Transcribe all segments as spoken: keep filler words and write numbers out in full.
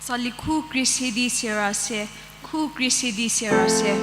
Tsali khu krie se di sierase, khu krie se di sierase.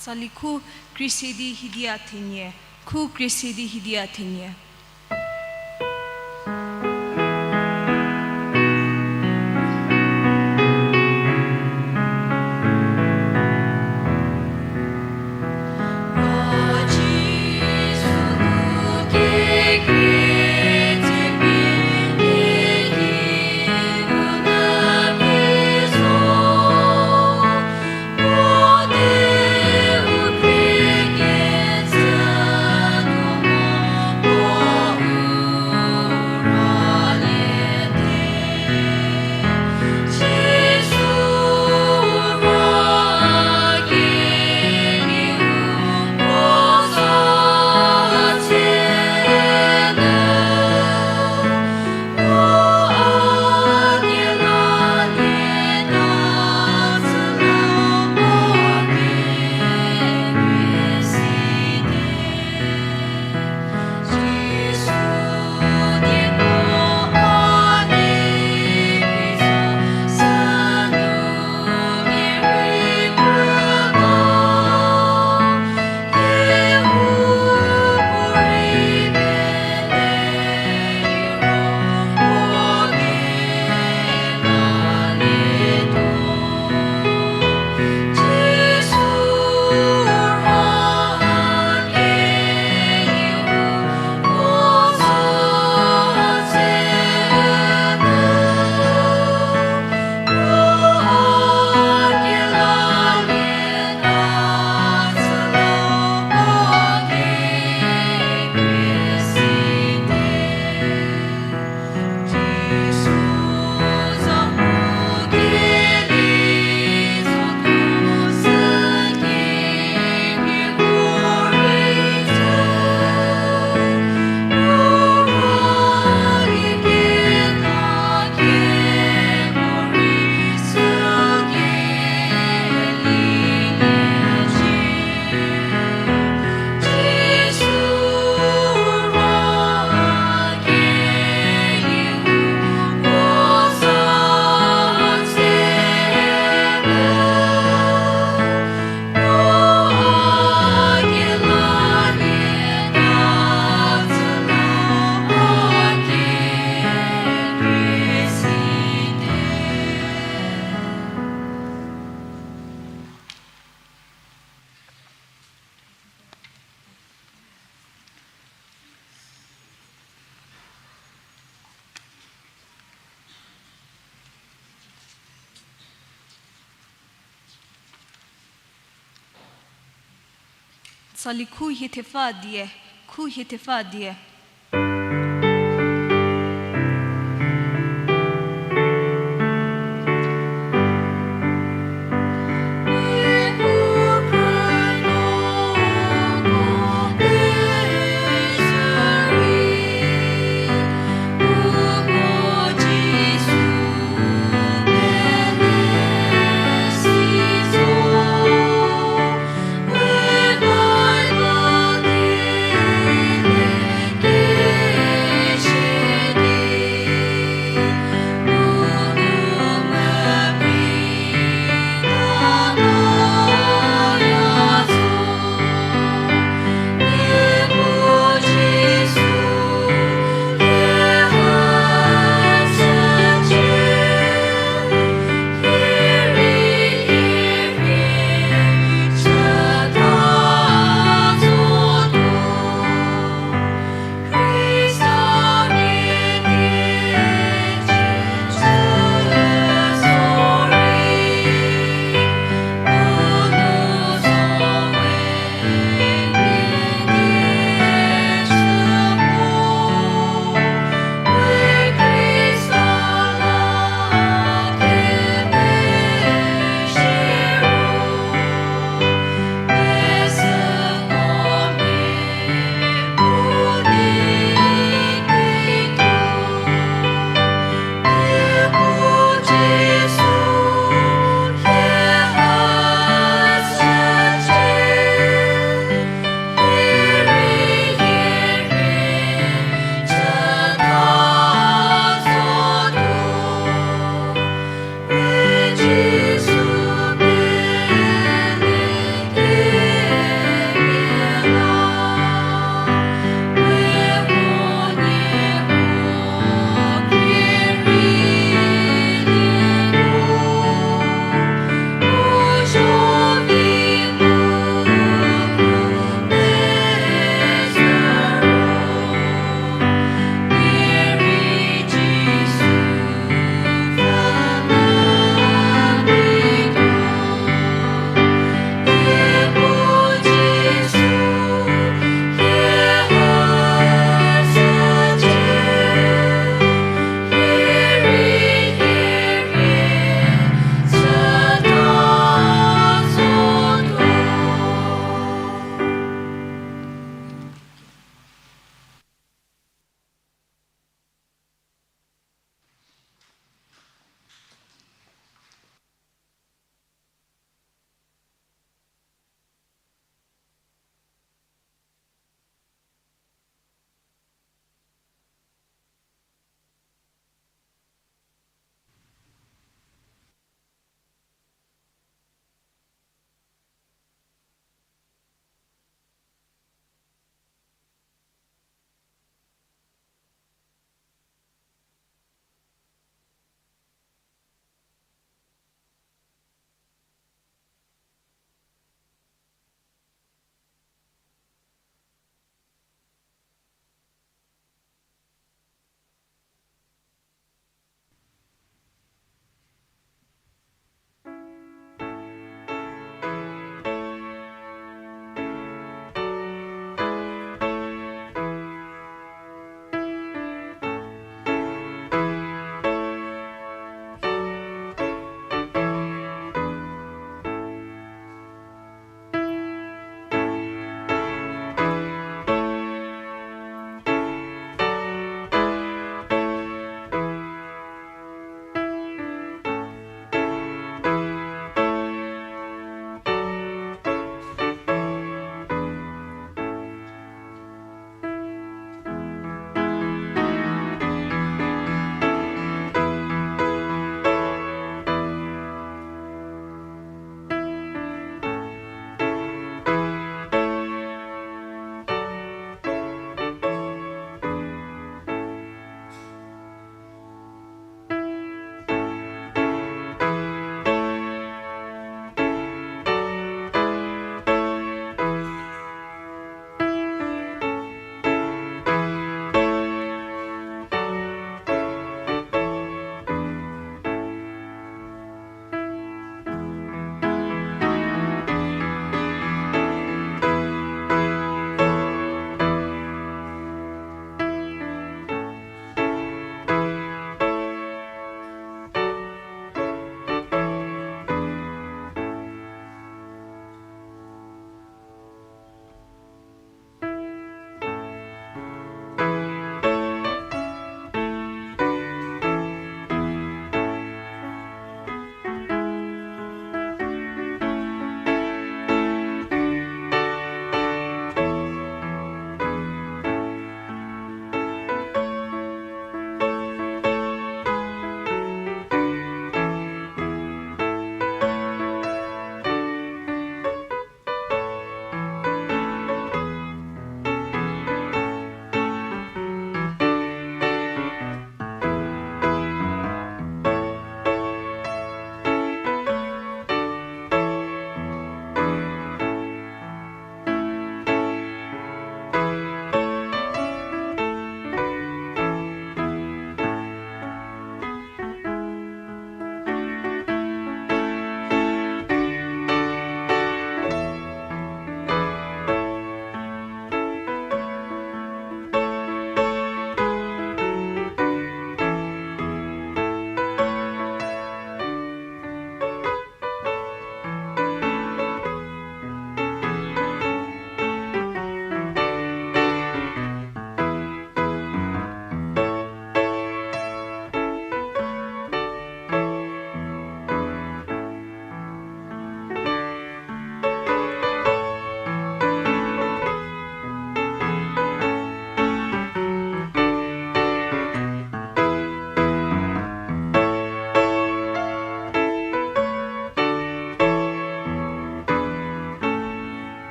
Tsali khu krie se di hidia thenie, khu krie se di hidia thenie. Sali khu hie thepfü die, khu hie thepfü die.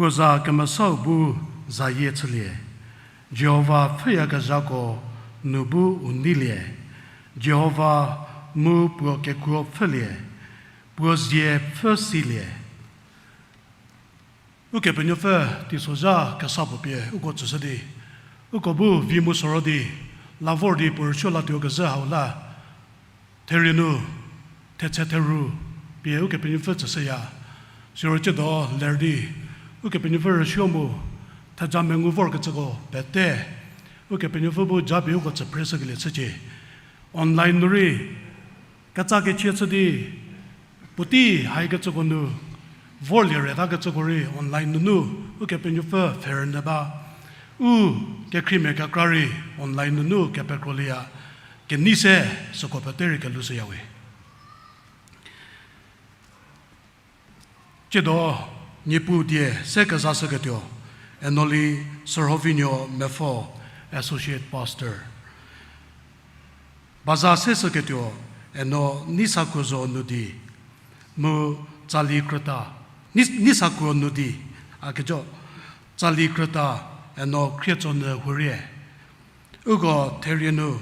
Puo za kemesau bu zayie chülie, Jihova pfhüyakezhako nu bu u neilie, Jihova mu puo kekuo pfhülie, puo zie pfhü silie. Ukepenuopfü teisozha kesa puo pie uko tsüshü di, uko bu vi mu soro di, la vor di puo rüsuo latuo kezhü hau la, therie nu, thetse theru, pie Ukepenuopfü tsüshüya. Siro tsiedo ler di, Ukepenuopfü rüsuo mu, theja mengu vorkecüko pete, Ukepenuopfü bu japie uko tsü phreshükelie chücie. Online nu rei, ketsakechie chü di, puotei haikecüko nu, vorlie retakecüko rei online nunu, Ukepenuopfü pfhe rünyü ba. U kekhriemia kekra rei online nunu kepekrolieya, kenei se süko pete rei kelushüyawe. Tsiedo, Niepuu die se kezashüketuo, Enoli Sürhovinuo Mepfo, Associate Pastor. Baza se shüketuo, Eno Neisakuo Zonu di, mu tsali krüta, Nei-, Neisakuo Nu di, a kejo, tsali krüta, Eno Khrietsonyü Hurie. Uko therie nu,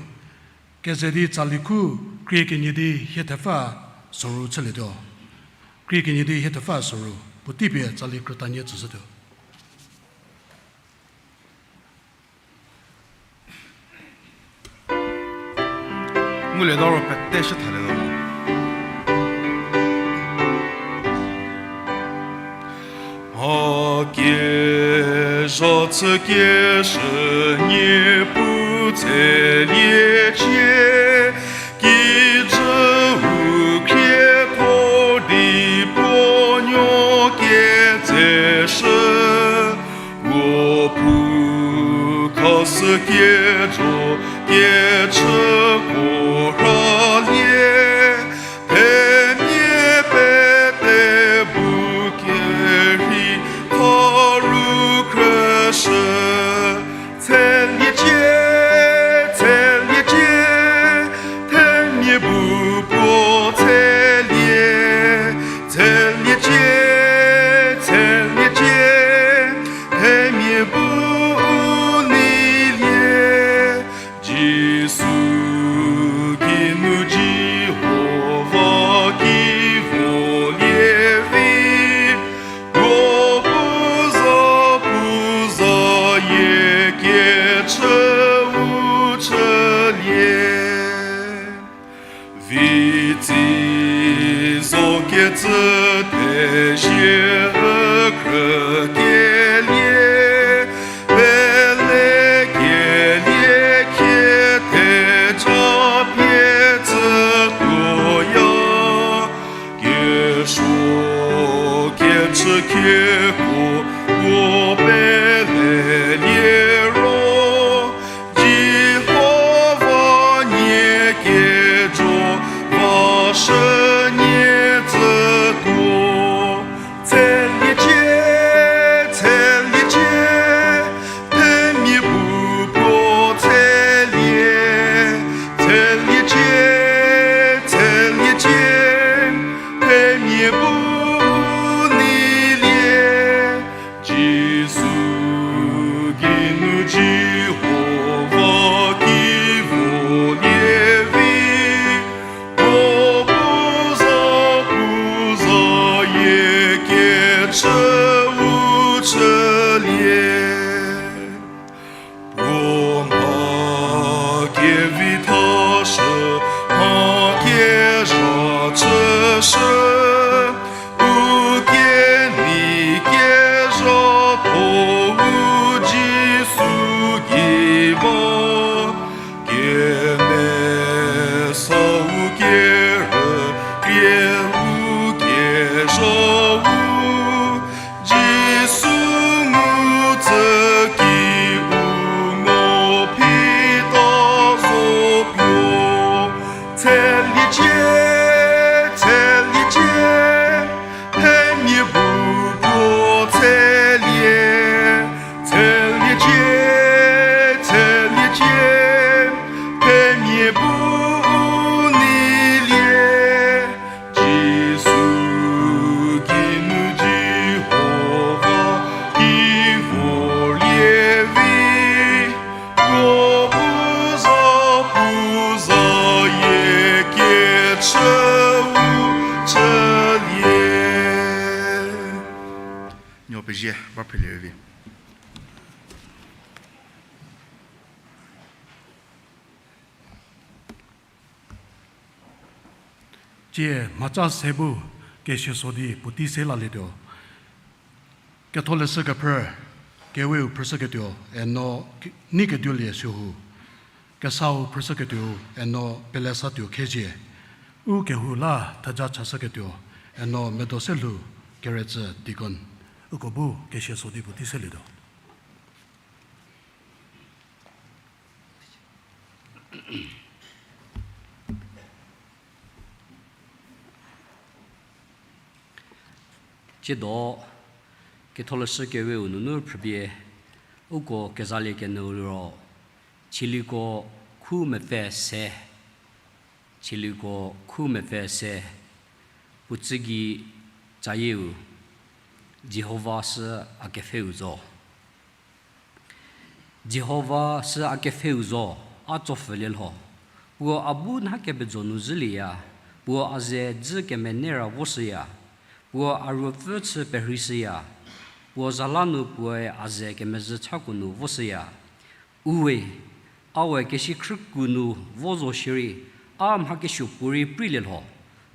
keze di tsali khu, krie kenie di hie thepfü soru chülietuo. Krie kenie di hie thepfü soru, puotei pie tsali krüta nie tsüshütuo. Ngulieta ro pete shüthalietuo. Mha kezha chükeshü Niepuu tseliecie, kijü u khrietho di puo nuo ketseshü. Puo pu khashü kejo kechüko rhalie, themia pete bu kerhei tharu khrüshü. Tseliecie, tseliecie, themia bu puo tselie. Tseliecie, tseliecie, themia bu u neilie. Jisu geinu Jihova ki volie vi, puo bu za pu zayie kechü u chülie. Vitsei zo kecü thezie ükhrükelie, pelekelie khie theja pie tsütuoya. Kesuo kechü khieko puo pelelie ro, Jihova nie kejo vashü nie tsütuo. Tseliecie, tseliecie, themia bu puo tselie. Tseliecie, tseliecie, themia bu u neilie. Jisu geinu Nuo pezie ba phrelie rei vi. Tsie mhatsa se bu kesia so di puotei se lalietuo. Ketholeshü kephrü, keweu phrüshüketuo, eno ki-, neiketuolie sühu. Kesau phrüshüketuo, eno pelesatuo khezie. U kehou la theja chashüketuo, eno medo se lhou keretsü deacon. Uko bu kesia so di puotei selietuo. Tsiedo, Ketholeshü keweu nunu phrüpie, uko kezalie kenyü liro, Tsaliko khu mepfü se, Tsaliko khu mepfü se, puo tsü gei cayieu, Jihova sü a kepfheu zo. Jihova sü a kepfheu zo, a tsopfhülie lho. Puo a bu nha kepejo nu zhülieya, puo a ze dzü kemenei ra voshüya, puo a ruopfü chü perheishüya, puo za la nu puoe a ze kemezhü chako nu voshüya. Uwe, a we kesikhrüku nu vo zo shierei, a mha kesuo puorei preilie lho,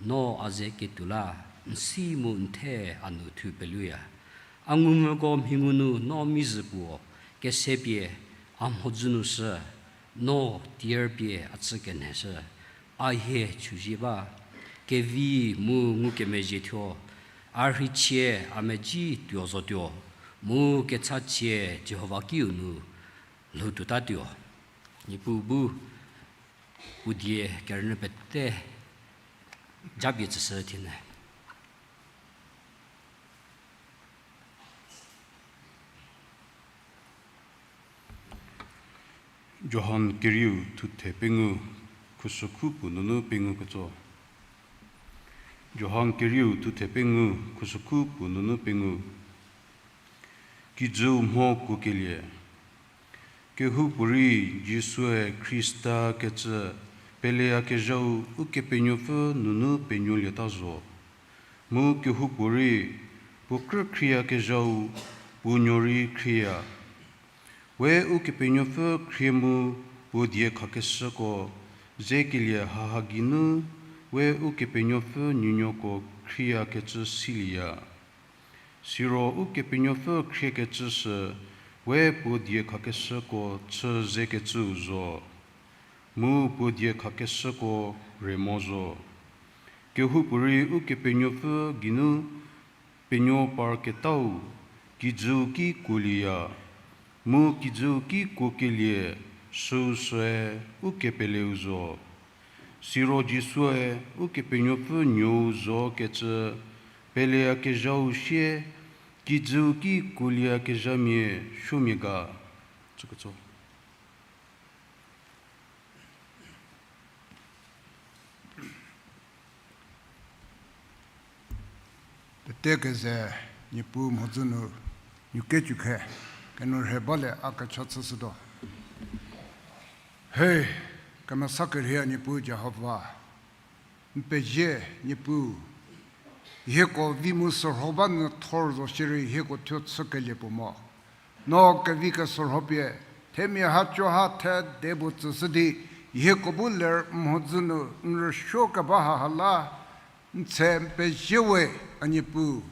no a ze ketuo la, n si mu n the a nu thu peluya. A ngumvüko mhi ngu nu no mizhü puo, kese pie a mhodzü nu shü, no tier pie a chü kenheshü, a hie chüzie ba, kevi mu ngukemezhie thuo, a rheichie a medzi tuo zotuo, mu kechachie Jihova kiu nu lhou tuotatuo. Niepuu bu puo die kerünyü pete japie tsüshü thienyü. Johan kerieu thuthe pengou, khusükhu puo nunu pengou ketso. Johan kerieu thuthe pengou, khusükhu puo nunu pengou. Kijüu mho kuokelie. Kehoupuorei Jisue Khrista kecü peleyakezhau Ukepenuopfü nunu penuolieta zo. Mu kehoupuorei puo krü khrieyakezhau puo nuo rei khrieya. We Ukepenuopfü khrie mu puo diekhakeshüko zekelie haha geinu we Ukepenuopfü nuonuoko khrieyakecü silieya. Siro Ukepenuopfü khriekecü sü we puo diekhakeshüko chü zekecüu zo, mu puo diekhakeshüko re mo zo. Kehoupuorei Ukepenuopfü geinu penuo parketau kijüu ki kuolieya, mu kijüu ki kuokelie süu süe ukepeleu zo. Siro Jisue Ukepenuopfü nuou zokecü peleyakezhau sie kijüu ki kuolieyakezhamia supuomia ga. Tsüketso. Pete keze Niepuu mhodzü nu nuokecü khe, kenourhei balie a kecha chüshütuo. He, kemesa kerhei a Niepuu Jihova, n pezie Niepuu, hieko vi mu sürho ba nyü thor zo shierei hieko thuo chükelie puo mo. No kevi kesürho pie, themia ha co ha the de puo tsüshü di, hieko bu ler mhodzü nu n rüsuo keba haha la, n tse n pezie we a Niepuu.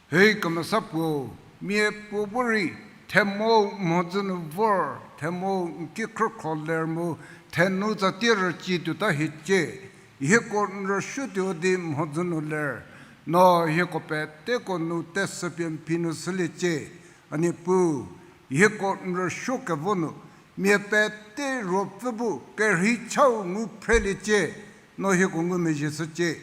Hei kemesa puo, miapuo bu rei themou mhodzü nu vor, themou n ki khrükhro ler mu, thenu tsatie rüci tuota hiecie, hieko n rüsuotuo di mhodzü nu ler, no hieko peteko nu tesüpie n phi nu shüliecie, a Niepuu, hieko n rüsuo kevo nu, mia pete ruopfü bu kerhei chau ngu phreliecie, no hieko ngumezhie shücie.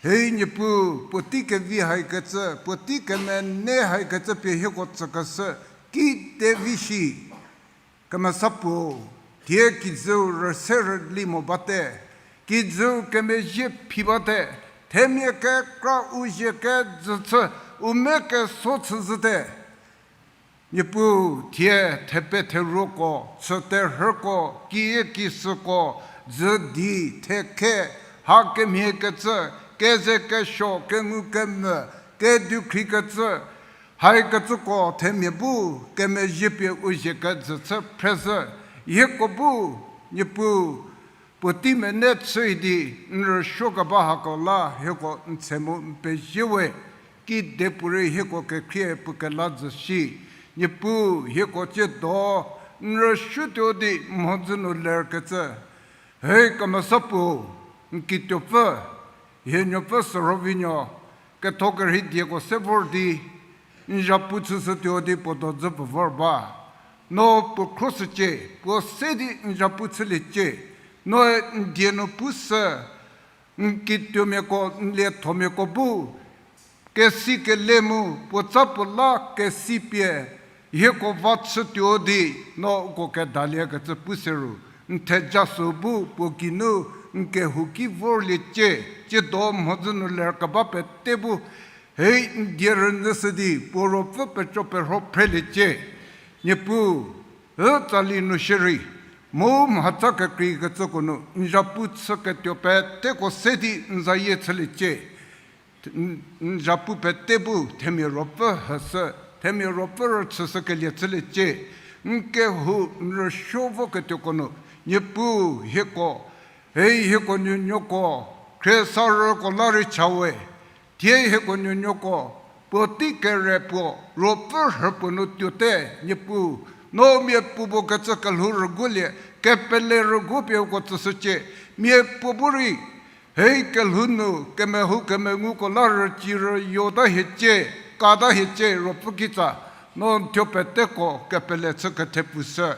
Hei Niepuu, puotei kevi haikecü, puotei kemenei haikecü pie hieko tsükeshü, kide vi shi. Kemesa puo, thie kijüu rüse rüli mo bate, kijüu kemezhie phi bate, themia kekra u zie kejü chü, u me keso chüzhüte. Niepuu, thie thepetheruoko, chüterhüko, kiekisüko, dzü di, thekhe, ha kemhiekecü, keze kesuo, kengu kemvü, kedukhri kecü, Haikecüko themia bu kemezhie pie u zie kejü chü phrezhü, hieko bu, Niepuu, puotei mene chü di n rüsuo keba hako la hieko n tse mu n pezie we. Kidepuorei hieko kekhrie puo kela zhü shi, Niepuu, hieko tsiedo n rüsuotuo di mhodzü nu lerkecü, hei kemesa puo, n kituopfü, hie nuopfü Sürhovinuo, ketho kerhei dieko se vor di, n zapu chüshütuo di puo dodzü puo vor ba. No puo khroshücie, puo se di n zapu chüliecie. Noe n die nu pushü, n kituomiako, n liethomiako bu kesi kele mu puotsa puo la kesi pie, hieko va chütuo di, no uko kedaliekecü puseru, n theja sü bu puo geinu n kehou ki vorliecie. Tsiedo mhodzü nu lerkeba pete bu, hei n die rünyüshü di puo ruopfü peco perho phreliecie. Niepuu, ü tsali nu shierei, mu mhatsa kekreikecüko nu n zapu chüketuo peteko se di n zayie chüliecie. N, n zapu pete bu themia ruopfü hüshü, themia ruopfü rüchüshükelie chüliecie. N kehou n rüsuo voketuoko nu, Niepuu hieko, hei hieko nuonuoko, khriesarüko la rei cha we. Thie hieko nuonuoko, puotei kere puo, ruopfü rhü puo nu tuote, Niepuu, no miapuo bu kecü kelhou rüguolie, kepele rüguo pie uko tsüshücie, miapuo bu rei, hei kelhou nu kemehou kemenguko la rüci rüyota hiecie, kata hiecie, ruopfü kitsa, no n thuo peteko kepele chü kethepfushü.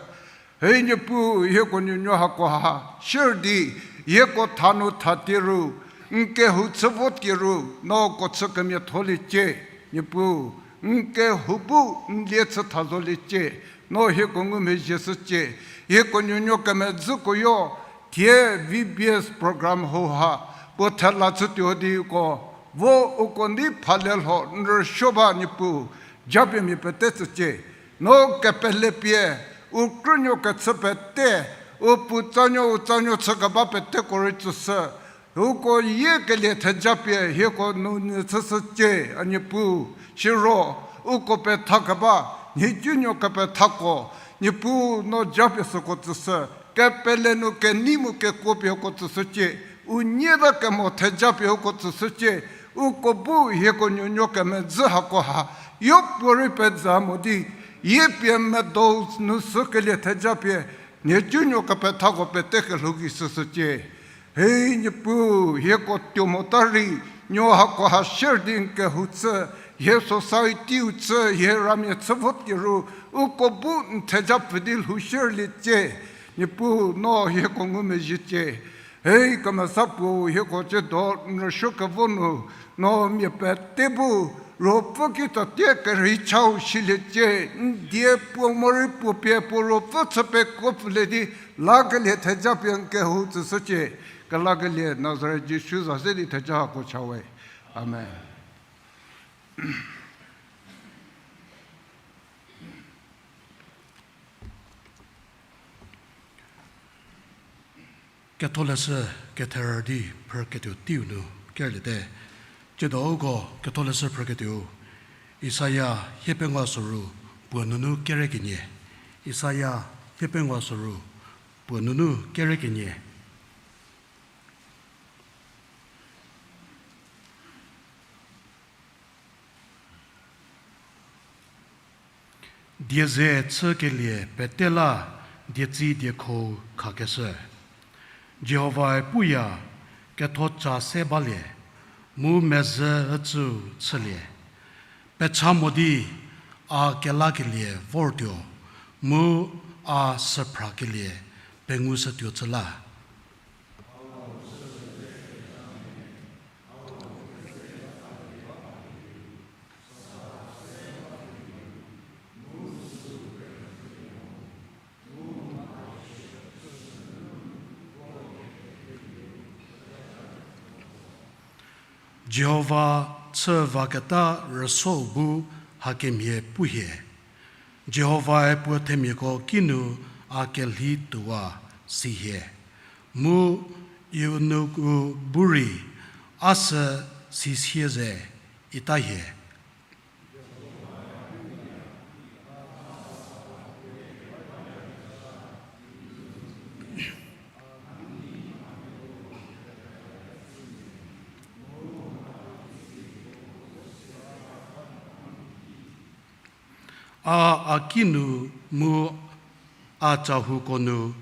Hei Niepuu, hieko nuonuo hako ha shier di, hieko tha nu tha tie ru, n kehou chü vo tie ru, no uko chü kemiatholiecie. Niepuu, n kehou bu n lie chü tha zoliecie, no hieko ngumezhie shücie, hieko nuonuo kemedzüko yo, thie V B S program hauha, puo thela chütuo di uko, vo uko nei phalelho n rüsuo ba Niepuu, japie mia pete tsücie, no kepele pie, u krünuo kechü pete, u puotsanuo u tsanuo chü keba peteko rei tsüshü, uko yie kelie theja pie hieko nu nyü chüshücie, a Niepuu, siro, uko petha keba, nhicunuo kepethako, Niepuu no japie süko tsüshü, kepele nu kenei mu kekuo pie uko tsüshücie, u nieta kemo theja pie uko tsüshücie, uko bu hieko nuonuo kemedzü hako ha, yopuorei peza mo di, yie pie medal nu sükelie theja pie, nhicunuo kepethako pete kelhou gei shüshücie. Hei Niepuu, hieko tuo mota rei, nuo hako ha shier di n kehou chü, hie society-u chü, hie ramia chü vo tie ru, uko bu n theja pfü di lhou shierliecie. Niepuu, no hieko ngumezhiecie. Hei kemesa puo, hieko tsiedo n rüsuo kevo nu, no mia pete bu, ruopfü kitsatie kerhei chau shiliecie, n die puo morei puo pie puo ruopfü chü pekuo pfülie di, lakelie theja pie n kehou tsüshücie, kelakelie Nazaret Jisu za se di theja hako cha we. Amen. Ketholeshü ketherü di phrüketuo teiu nu kerliete. Tsiedo uko Ketholeshü phrüketuou, Isaia hiepengou soru puo nunu kere kenie. Isaia hiepengou soru puo nunu kere kenie. Dieze chükelie pete la dietsi diekho khakeshü. Jihovae puya, kethoca se balie, mu mezhü ücüu chülie. Pecha mo di a kelakelie vortuo, mu a süphrakelie pengushütuo chü la. Jihova chü vaketa rüso bu hakemhie pu hie. Jihovae puo themiako kinu a kelhi tuowa si hie, mu eunuku bu rei a sü sisie ze ita hie. A a ki nu mu a cahuko nu,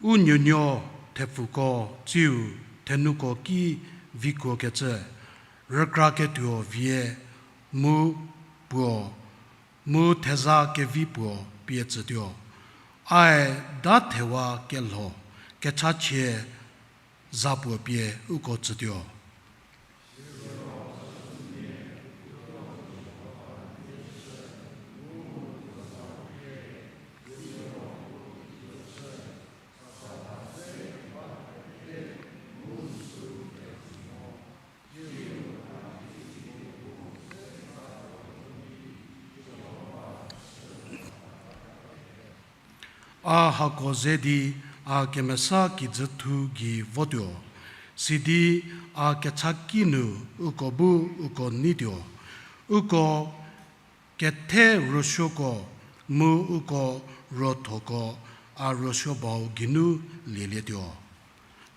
u nuonuo thepfuko tsiu thenuko ki vikuokecü, rükraketuo vie mu puo, mu theza kevi puo pie tsütuo. Ae da thewa kelho kechachie za puo pie uko tsütuo. A hako ze di a kemesa kijüthu gei votuo, sidi a kechaki nu uko bu uko neituo. Uko kethe ruosuoko mu uko ruothoko a ruosuo bau geinu lielietuo.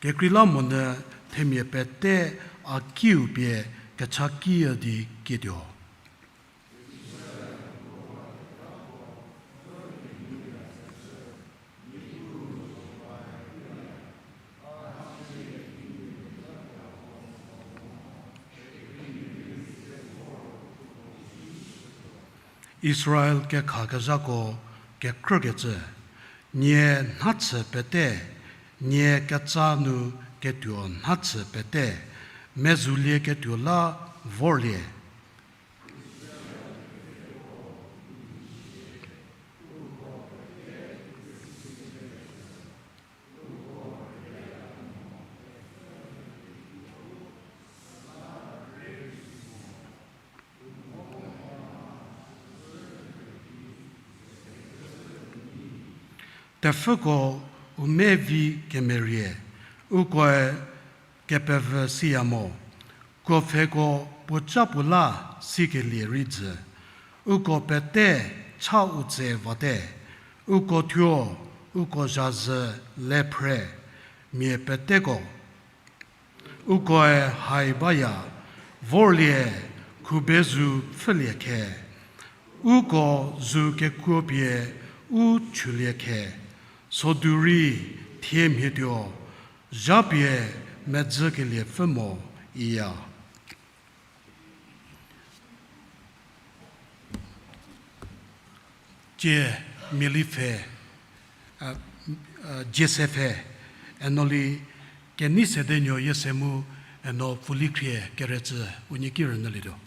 Kekreilamonyü themia pete a kiu pie kechaki di kietuo. Israel kekhakezhako kekrükecü, nie nhachü pete, nie ketsa nu ketuo nhachü pete, mezulieketuo la vorlie. Tepfüko u mevi kemerie, ukoe kepevü siya mo, kuopfheko puoca puo la sikelie rei jü, uko pete cha u tse vate, uko thuo, uko zhazü le phre, mia peteko. Ukoe hai baya, vorlie, khubezu pfhülie khe, uko zu kekuo pie u chülie khe, sodu rei thie mhietuo, zhapie medzükelie pfü mo iya. Tie miali pfhe, a, a, Joseph-e, eno li kenei sedenuo yie se mu, eno pfuli khrie keretsü unie ki rünyülietuo.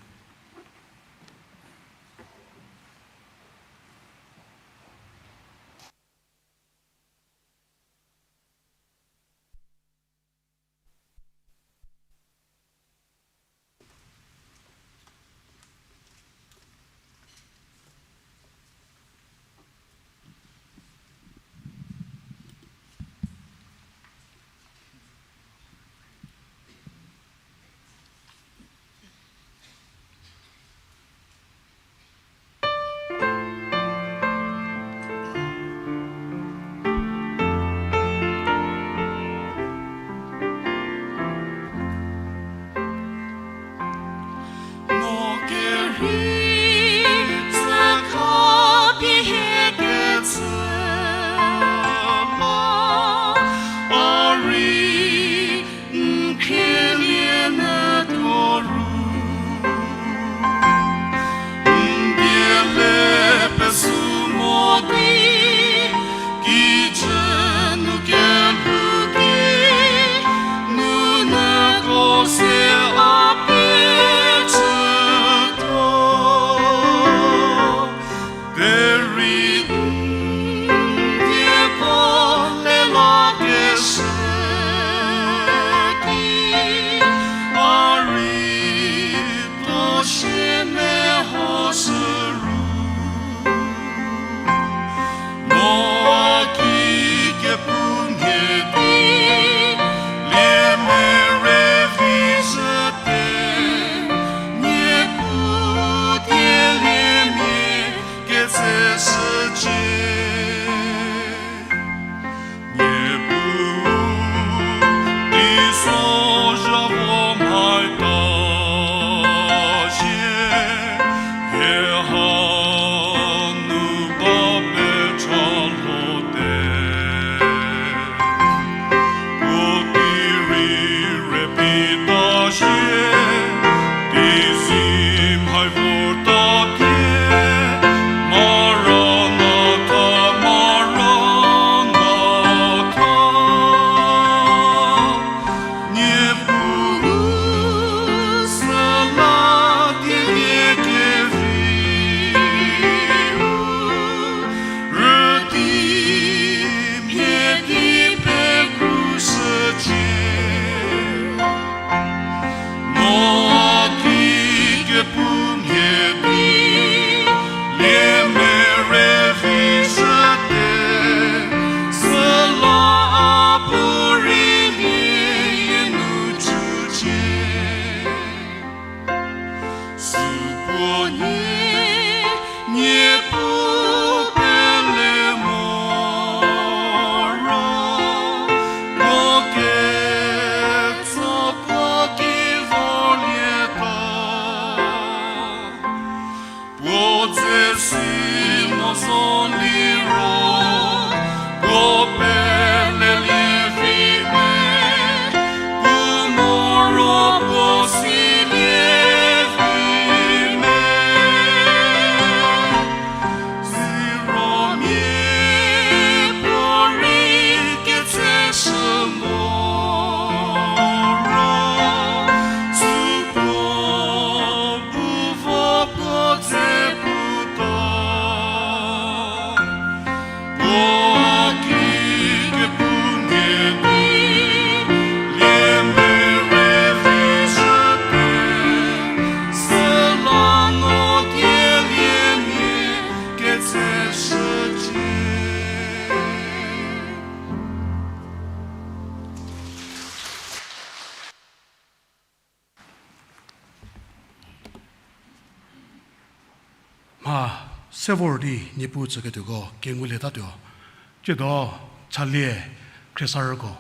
Niepuu pele moro, puo ketsa puo ki vorlieta. Puo dze si mo zo liro, puo pelelie vi me, puo moro puo silie vi me. Siro mia puorei ketseshü moro, supuo bu vo puo dze puta. Puo ki kepu mia di, lie merei vi zhü pie, süla no dieliemia ketseshücie. Mha se vor di Niepuu tsüketuoko kengulietatuo. Tsiedo chalie khriesarüko.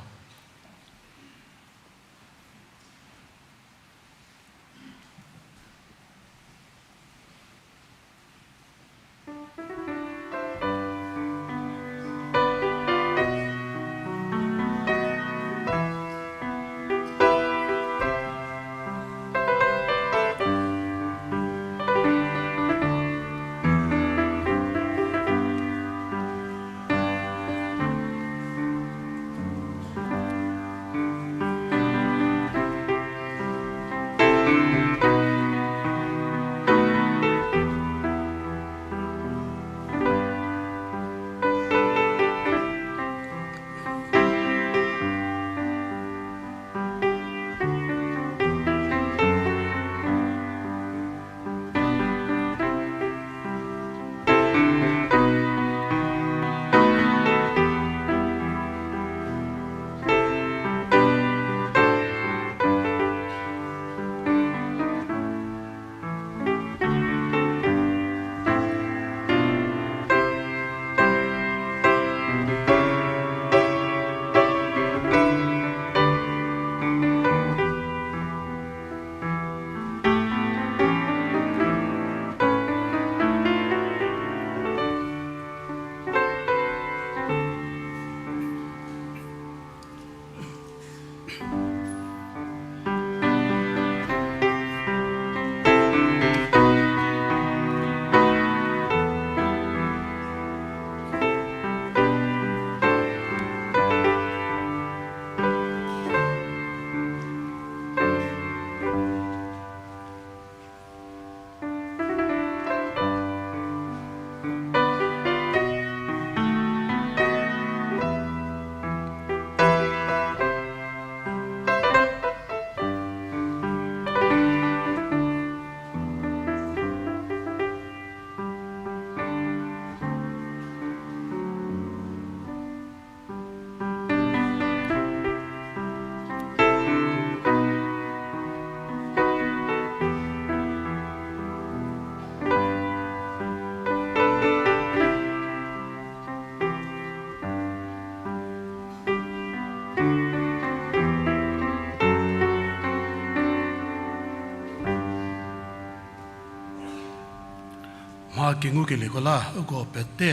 Mha kengukelieko la uko pete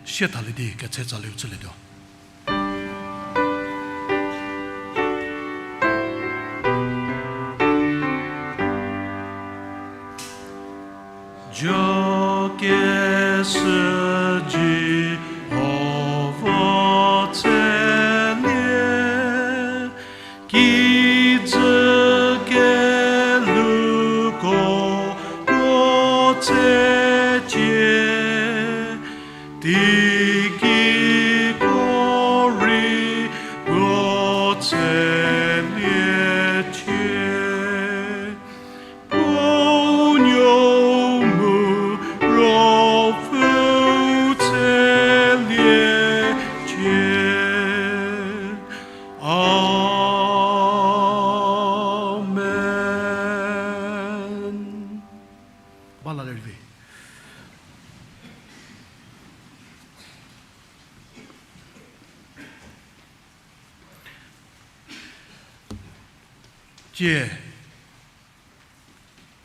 sie thalie di ketse tsalieu chülietuo. Jokeshü Jihova tselie, kijü kelhouko puo tsecie, teiki ko rei puo tseliecie. Puo nuo mu Ruopfü tseliecie. Amen. Ba la lerei vi. Tie,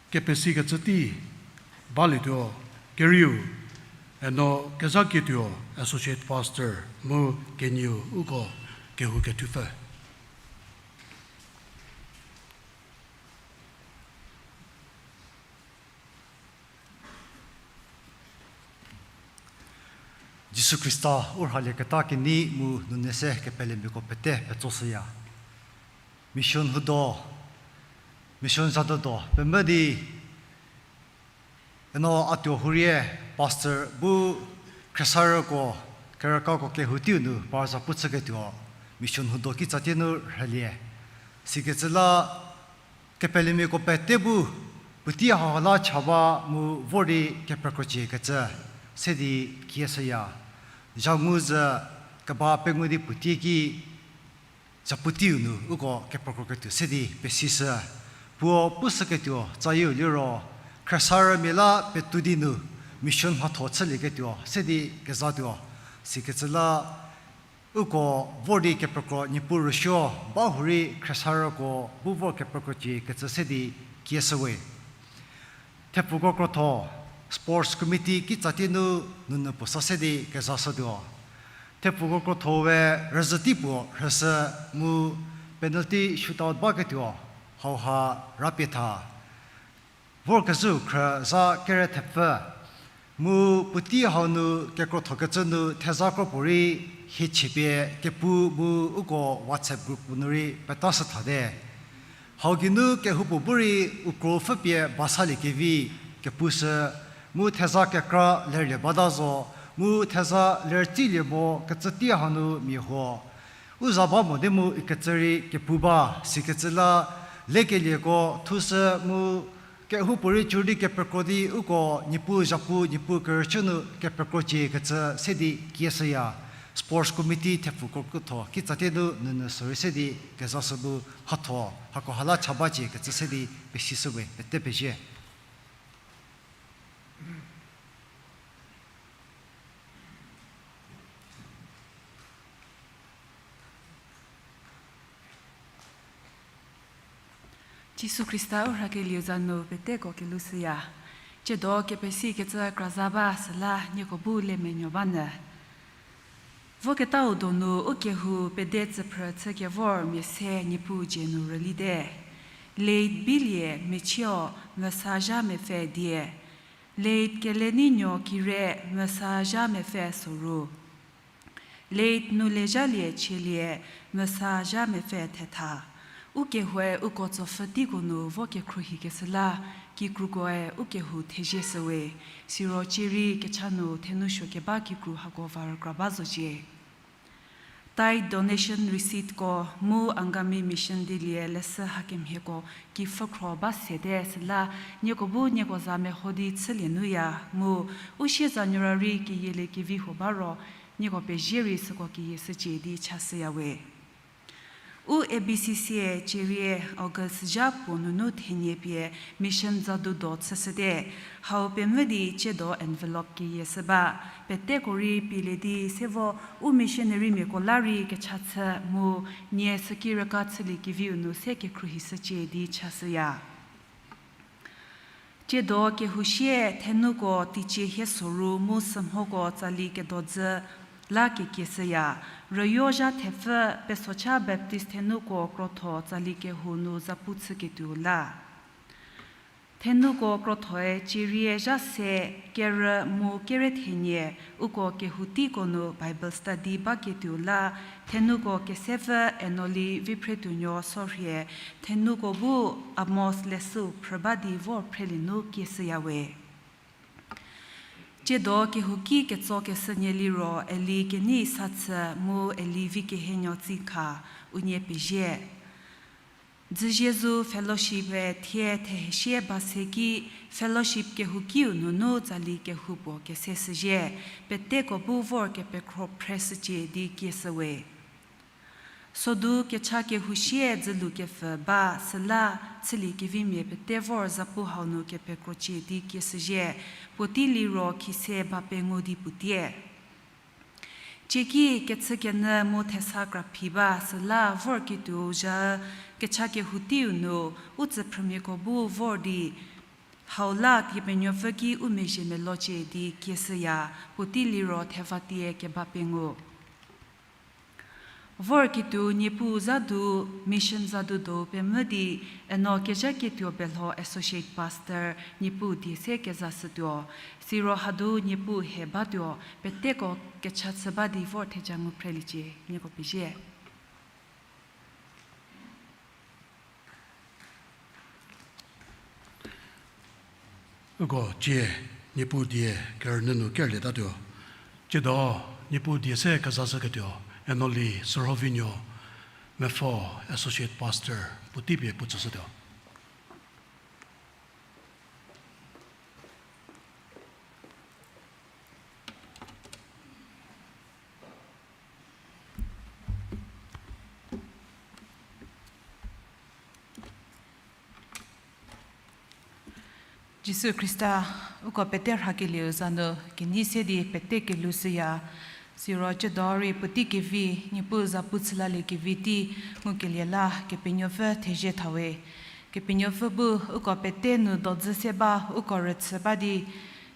kepesikecü tei balietuo, kerieu, eno kezakietuo, Associate Pastor mu kenieu uko kehou kethupfü. Jisu Khrista u rhalieketa kenei mu nunese kepelemiako pete petsoshüya. Mission hudo, mission zadodo pemvü di, eno a tuo hurie, pastor bu khriesarüko, kerükako kehou teiu nu par zapu chüketuo, mission hudo kitsatie nu rhülie. Sikecü la, kepelemiako pete bu, puotei hau la cha ba mu vor di kepekrocie kecü, se di kieshüya. Zha ngu zü keba pengou di puotei ki, zapu teiu nu uko kepekroketuo se di pesishü. Puo pushüketuo tsayieu liro, khriesarümia la petou di nu mission mhatho chülieketuo se di kezatuo. Sikecü la, uko vor di kepekro Niepuu rüsuo ba hurei khriesarüko bu vor kepekrocie kecü se di kieshüwe. Thepfuko krotho, sports committee kitsatie nu nunu puo sa se di kezashütuo. Thepfuko krotho we rüzhü tei puo rhüshü mu penalty shootout baketuo, hauha rapie tha. Vorkezhüu khrü zha kere thepfü. Mu puotei hau nu kekrothokecü nu theza kropuorei hie chiepie kepu mu uko WhatsApp group nu rei petashü thate. Hau geinu kehoupuo bu rei u kro pfhüpie basaliekevi kepushü, mu theza kekra lerlie bata zo, mu theza lertsilie mo kecü tei hanu mia huo. U za ba mo di mu ikecü rei kepu ba, sikecü la lekelieko thushü mu kehoupuorei cür di kepekro di uko Niepuu zhapu Niepuu kerüchü nu kepekrocie kecü se di kieshüya. Sports committee thepfuko krotho kitsatie nu nunu sürei se di kezashü bu mhatho, hako ha la cha bacie kecü se di pesishüwe pete pezie. Jisu Khrista u rhakelieu za nu peteko kelushüya. Tsiedo kepesikecü kra za ba süla nieko bu le menuo ba nyü. Voketau donu ukehou pede tsüphrü chükevor mia se Niepuu dzie nu rülite. Late Bilie Mechio, mvüsa zha mepfü dia. Late Kelenenuo Kire, mvüsa zha mepfü soru. Late Nulezhalie Chielie, mvüsa zha mepfü thetha. Ukehoue uko tsopfhü teiko nu vo kekhruohikeshü la, kikrukoe ukehou thezie shüwe, siro cierei kecha nu thenou suo keba kikru hako va rükra ba zocie. Tithe donation receiptko mu Angami Mission dilie leshü hakemhieko kipfhükhro ba sete süla, nieko bu nieko za meho di chülie nuya mu, u sie January keyielie kevi huo ba ro, nieko pezie rei süko keyie shücie di chashüyawe. U A B C C-e cierie August zha puo nunu thenie pie mission zadudo chüshüte, hau pemvü di tsiedo envelope keyie shü ba, peteko rei pielie di se vo u missionarymiako la rei kecha chü mu, nie süki rüka chüliekeviu nu se kekhruohishücie di chashüya. Tsiedo kehousie thenuko teicie hie soru mu sümhoko tsali kedodzü la kekieshüya, rüyo zha thepfü Pesocha Baptist thenuko krotho tsali kehou nu zapu chüketuo la. Thenuko krothoe cierie zha se kerü mu kere thenie uko kehou teiko nu Bible study baketuo la, thenuko kesepfü Enoli Viphretuonuo Sorhie, thenuko bu Amos leshüu phrü ba di vor phrelie nu kieshüyawe. Tsiedo kehouki ketsokeshü nie liro Eli Kenei Sathü mu Eli Vikehenuo Tsikha, unie pezie. Dzüzie zu fellowship-e thie thehesie ba se ki fellowship kehoukiu nunu tsali kehou puo kese shüzhie, peteko bu vor kepekhro phreshücie di kieshüwe. Sodu kecha kehousie dzülu kepfü ba süla chüliekevimia pete vor zapu hau nu kepekrocie di kieshüzhie, puotei liro khise ba pengou di puotie. Cieki kechükenyü mu thesa kraphi ba süla vorketuo zha kecha kehou teiu nu, u tsüphrümiako bu vor di, hau la Kepenuopfü ki u mezhie melocie di kieshüya, puotei liro thevatie keba pengou. Vorketuo Niepuu za du, mission za du do pemvü di, eno kezhaketuo belho Associate Pastor Niepuu die se kezashütuo, siro hadu Niepuu he batuo, peteko kecha chü ba di vor theja ngu phreliecie, nieko pezie. Uko cie Niepuu die kerünyü nu kerlietatuo. Tsiedo Niepuu die se kezashüketuo, Enoli Sürhovinuo, Mepfo Associate Pastor, puotei pie puo tsüshütuo. Jisu Khrista, uko pete rhakelieu za nu kenei se di pete kelhou shüya, siro tsiedo rei puotei kevi, Niepuu zapu chülaliekevi tei ngukelie la Kepenuopfü thezie thawe. Kepenuopfü bu uko pete nu dodzü se ba uko rüchü ba di,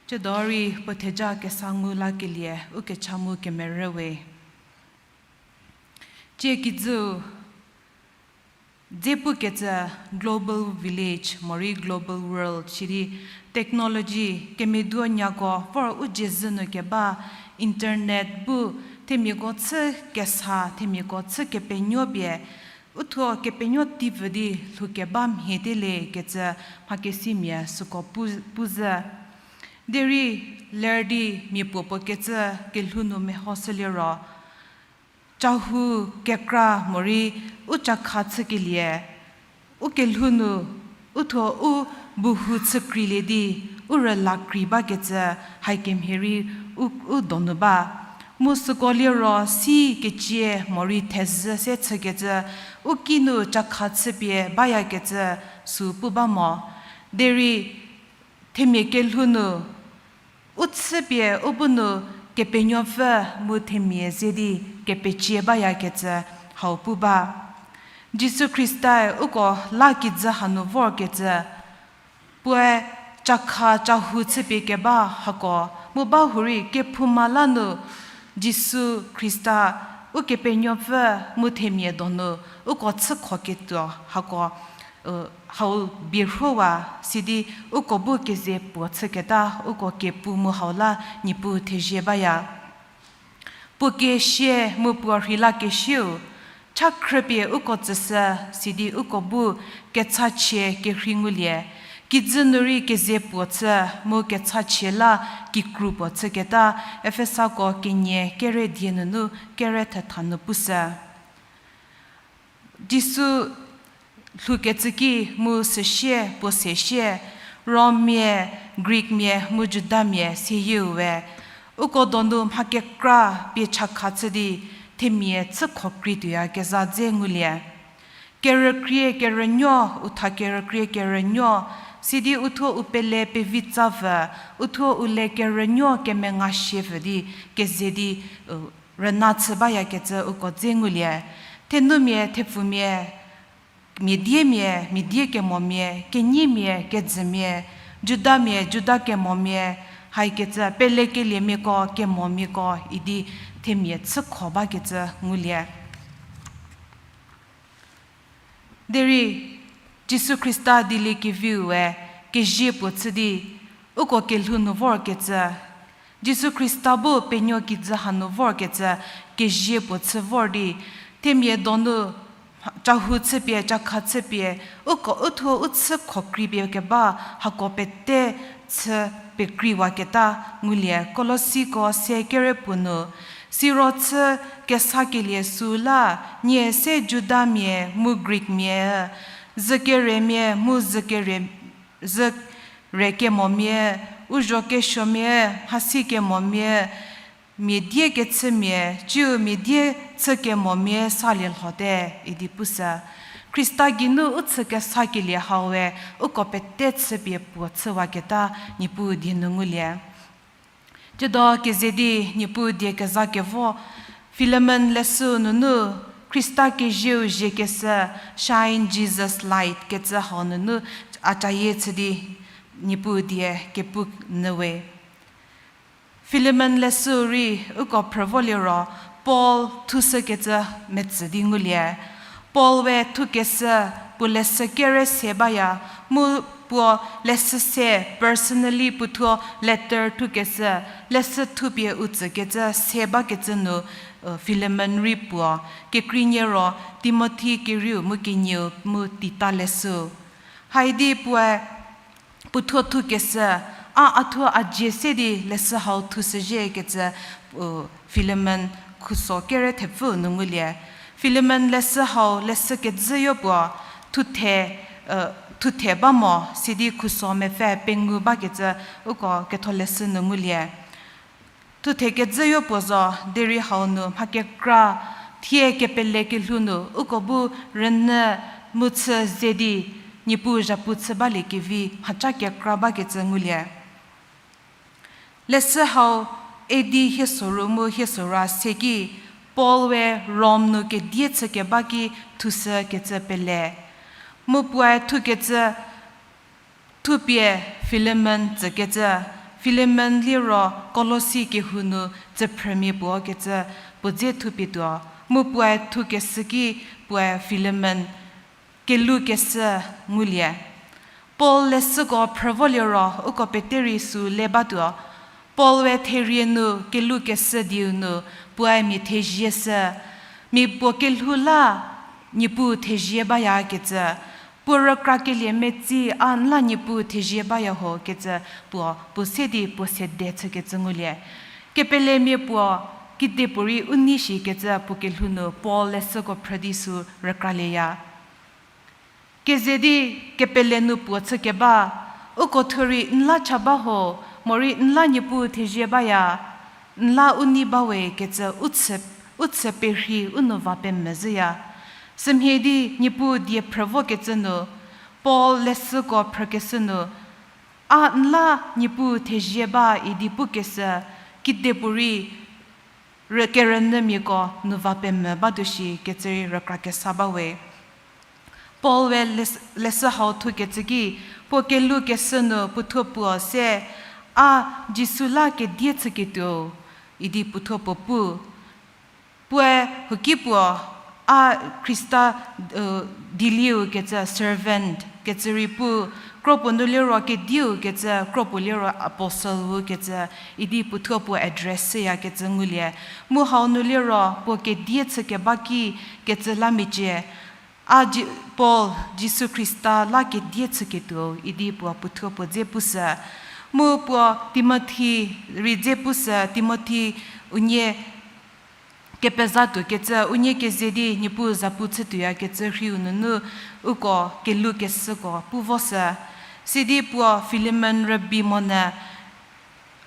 tsiedo rei puo theja kesa ngu lakelie ukecha mu kemerü we. Tsie kijüu, dze pukecü global village morei global world shidi technology kemeduonyako vor u dzie zhü nu keba internet bu themiako chü kesa, themiako chü kepenuo pie, uthuo kepenuo teipfü di lhoukeba mhie te le kecü mhakesimia süko pu, pu zhü. Derei ler di mia puo puo kecü kelhou nu mehoshüliro, cahou kekra morei u cakha chükelie, u kelhou nu uthuo u buhu chükreilie di, u rüla krei bakecü, haikemhie rei u, u donu ba. Mu süko liro si kecie morei thezhü se chükecü, u kinu cakha chüpie bayakecü sü pu ba mo. Derei themia kelhou nu u chüpie u bu nu Kepenuopfü mu themia ze di kepecie bayakecü hau pu ba. Jisu Khristae uko la kijü hanu vorkecü, puoe cakha cahou chüpie keba hako, mu ba hurei kephouma la nu Jisu Khrista, Ukepenuopfü mu themia donu uko chükhoketuo hako, hau bierhowa sidi uko bu keze puo chüketa uko kepu mu hau la Niepuu thezie baya. Puo kesie mu puo rheilakesieu, cha khrüpie uko tsüshü sidi uko bu kechachie kerhei ngulie, kijü nu rei keze puo chü mu kechachie la kikru puo chüketa, Efesako kenie kere die nunu kere thetha nu pushü. Jisu lhoukecü ki mu süsie puo sesie, Rommia, Greekmia mu Judamia seyieu we, uko donu mha kekra pie chakha chü di themia chükhokrei tuoyakezha dze ngulie. Kerükrie kerünuo, u tha kerükrie kerünuo, sidi uthuo u pele pevitsavü, uthuo u le kerünuo kemengashie vü di keze di, rüna chü bayakecü uko dze ngulie. Thenumia, thepfumia, miadiemia, miadie kemomia, kenyimia, kejümia, Judamia, Juda kemomia, haikecü pelekeliemiako, kemomiako idi themia chükho bakecü ngulie. Derei Jisu Khrista dieliekeviu we kezie puo chü di uko kelhou nu vorkecü, Jisu Khrista bu penuo kijü hanu vorkecü kezie puo chü vor di, themia donu cahou chüpie, cakha chüpie, uko uthuo u chükhokrei pie keba hako pete chü pekreiwaketa ngulie. Kolosiko se kere puo nu, siro chü kesakelie süu la, nie se Judamia mu Greekmia, zükeremia mu zükere, züre kemomia, u zho kesuomia, mhasi kemomia, miadie kechümia, tsiu miadie chü kemomia salie lhote idi pushü. Khrista geinu u chü kesakelie hau we uko pete chüpie puo chüwaketa Niepuu die nu ngulie. Tsiedo keze di Niepuu die kezha kevo, Filemon leshüu nunu Khrista kezieu ziekeshü, Shine Jesus Light kecü hau nunu a cayie chü di Niepuu die kepu nyü we. Filemon leshüu rei uko phrü vo liro, Paul thushükecü metsü di ngulie. Paul we thukeshü puo leshü kere se baya, mu puo leshü se personally puothuo letter thukeshü, leshü thupie u tsükecü se bakecü nu, Filemon rei puo, kekreinie ro Timothi kerieu mu kenieu mu Tita leshüu. Haidi puoe puothuo thukeshü, a a thuo a dzie se di leshü hau thushüzhiekecü, Filemon khuso kere thepfü nu ngulie. Filemon leshü hau leshü kejüyo puo, thuthe, thuthe ba mo sidi khuso mepfü pengou bakecü uko ketholeshü nu ngulie. Thuthe kejüyo puo zo, derei hau nu mha kekra, thie kepele kelhou nu uko bu rünyü mu chü ze di, Niepuu zhapu chü baliekevi mhaca kekra bakecü ngulie. Leshü hau A D hiesoru mu hiesorua se ki, Paul we Rom nu kedie chükeba ki thushükecü pele. Mu puoe thukecü thupie Filemon tsükecü, Filemon liro Kolosi kehou nu tsüphrümia puo kecü puo dze thupie tuo, mu puoe thukeshü ki puoe Filemon kelukeshü ngulie. Paul leshüko phrü vo liro uko pete rei sü le batuo. Paul we therie nu kelukeshü dieu nu puoe mia thezieshü, mia puo kelhou la Niepuu thezie bayakecü, puo rükrakelie metsi a n la Niepuu thezie baya ho kecü puo, puo se di puo sede chükecü ngulie. Kepelemia puo, kedipuorei u nei shikecü puo kelhou nu Paul leshüko phrü di sü rükralieya. Keze di kepele nu puo chükeba, uko thuo rei n la cha ba ho, morei n la Niepuu thezie baya, n la u nei bawe kecü u chü, u chü perhei u nu va pemezhüya. Sümhie di Niepuu die phrü vokecü nu, Paul leshüko phrükeshü nu, a n la Niepuu thezie ba idi pukeshü, kedipuorei rü-, kerünyümiako nu va pemvü batuo shi kecü rei rükrakesa bawe. Paul we les-, leshü hau thukecü ki, puo kelukeshü nu puothuo puo se, a Jisu la kedie chüketuo idi puothuo puo pu. Puoe huoki puo, a Khrista, dielieu kecü servant kecü rei pu, kropuo nu liro kedieu kecü, kropuo liro apostle-u kecü, idi puothuo puo address shüyakecü ngulie. Mu hau nu liro puo kedie chükeba ki kecü la mecie, a Ji-, Paul, Jisu Khrista la kedie chüketuo idi puo puothuo puo dze pushü. Mu puo Timothi rei dze pushü, Timothi unie kepezatuo kecü, unie keze di Niepuu zapu chütuoyakecü rhiu nunu uko kelukeshüko pu voshü. Sidi puo Filemon rübei monyü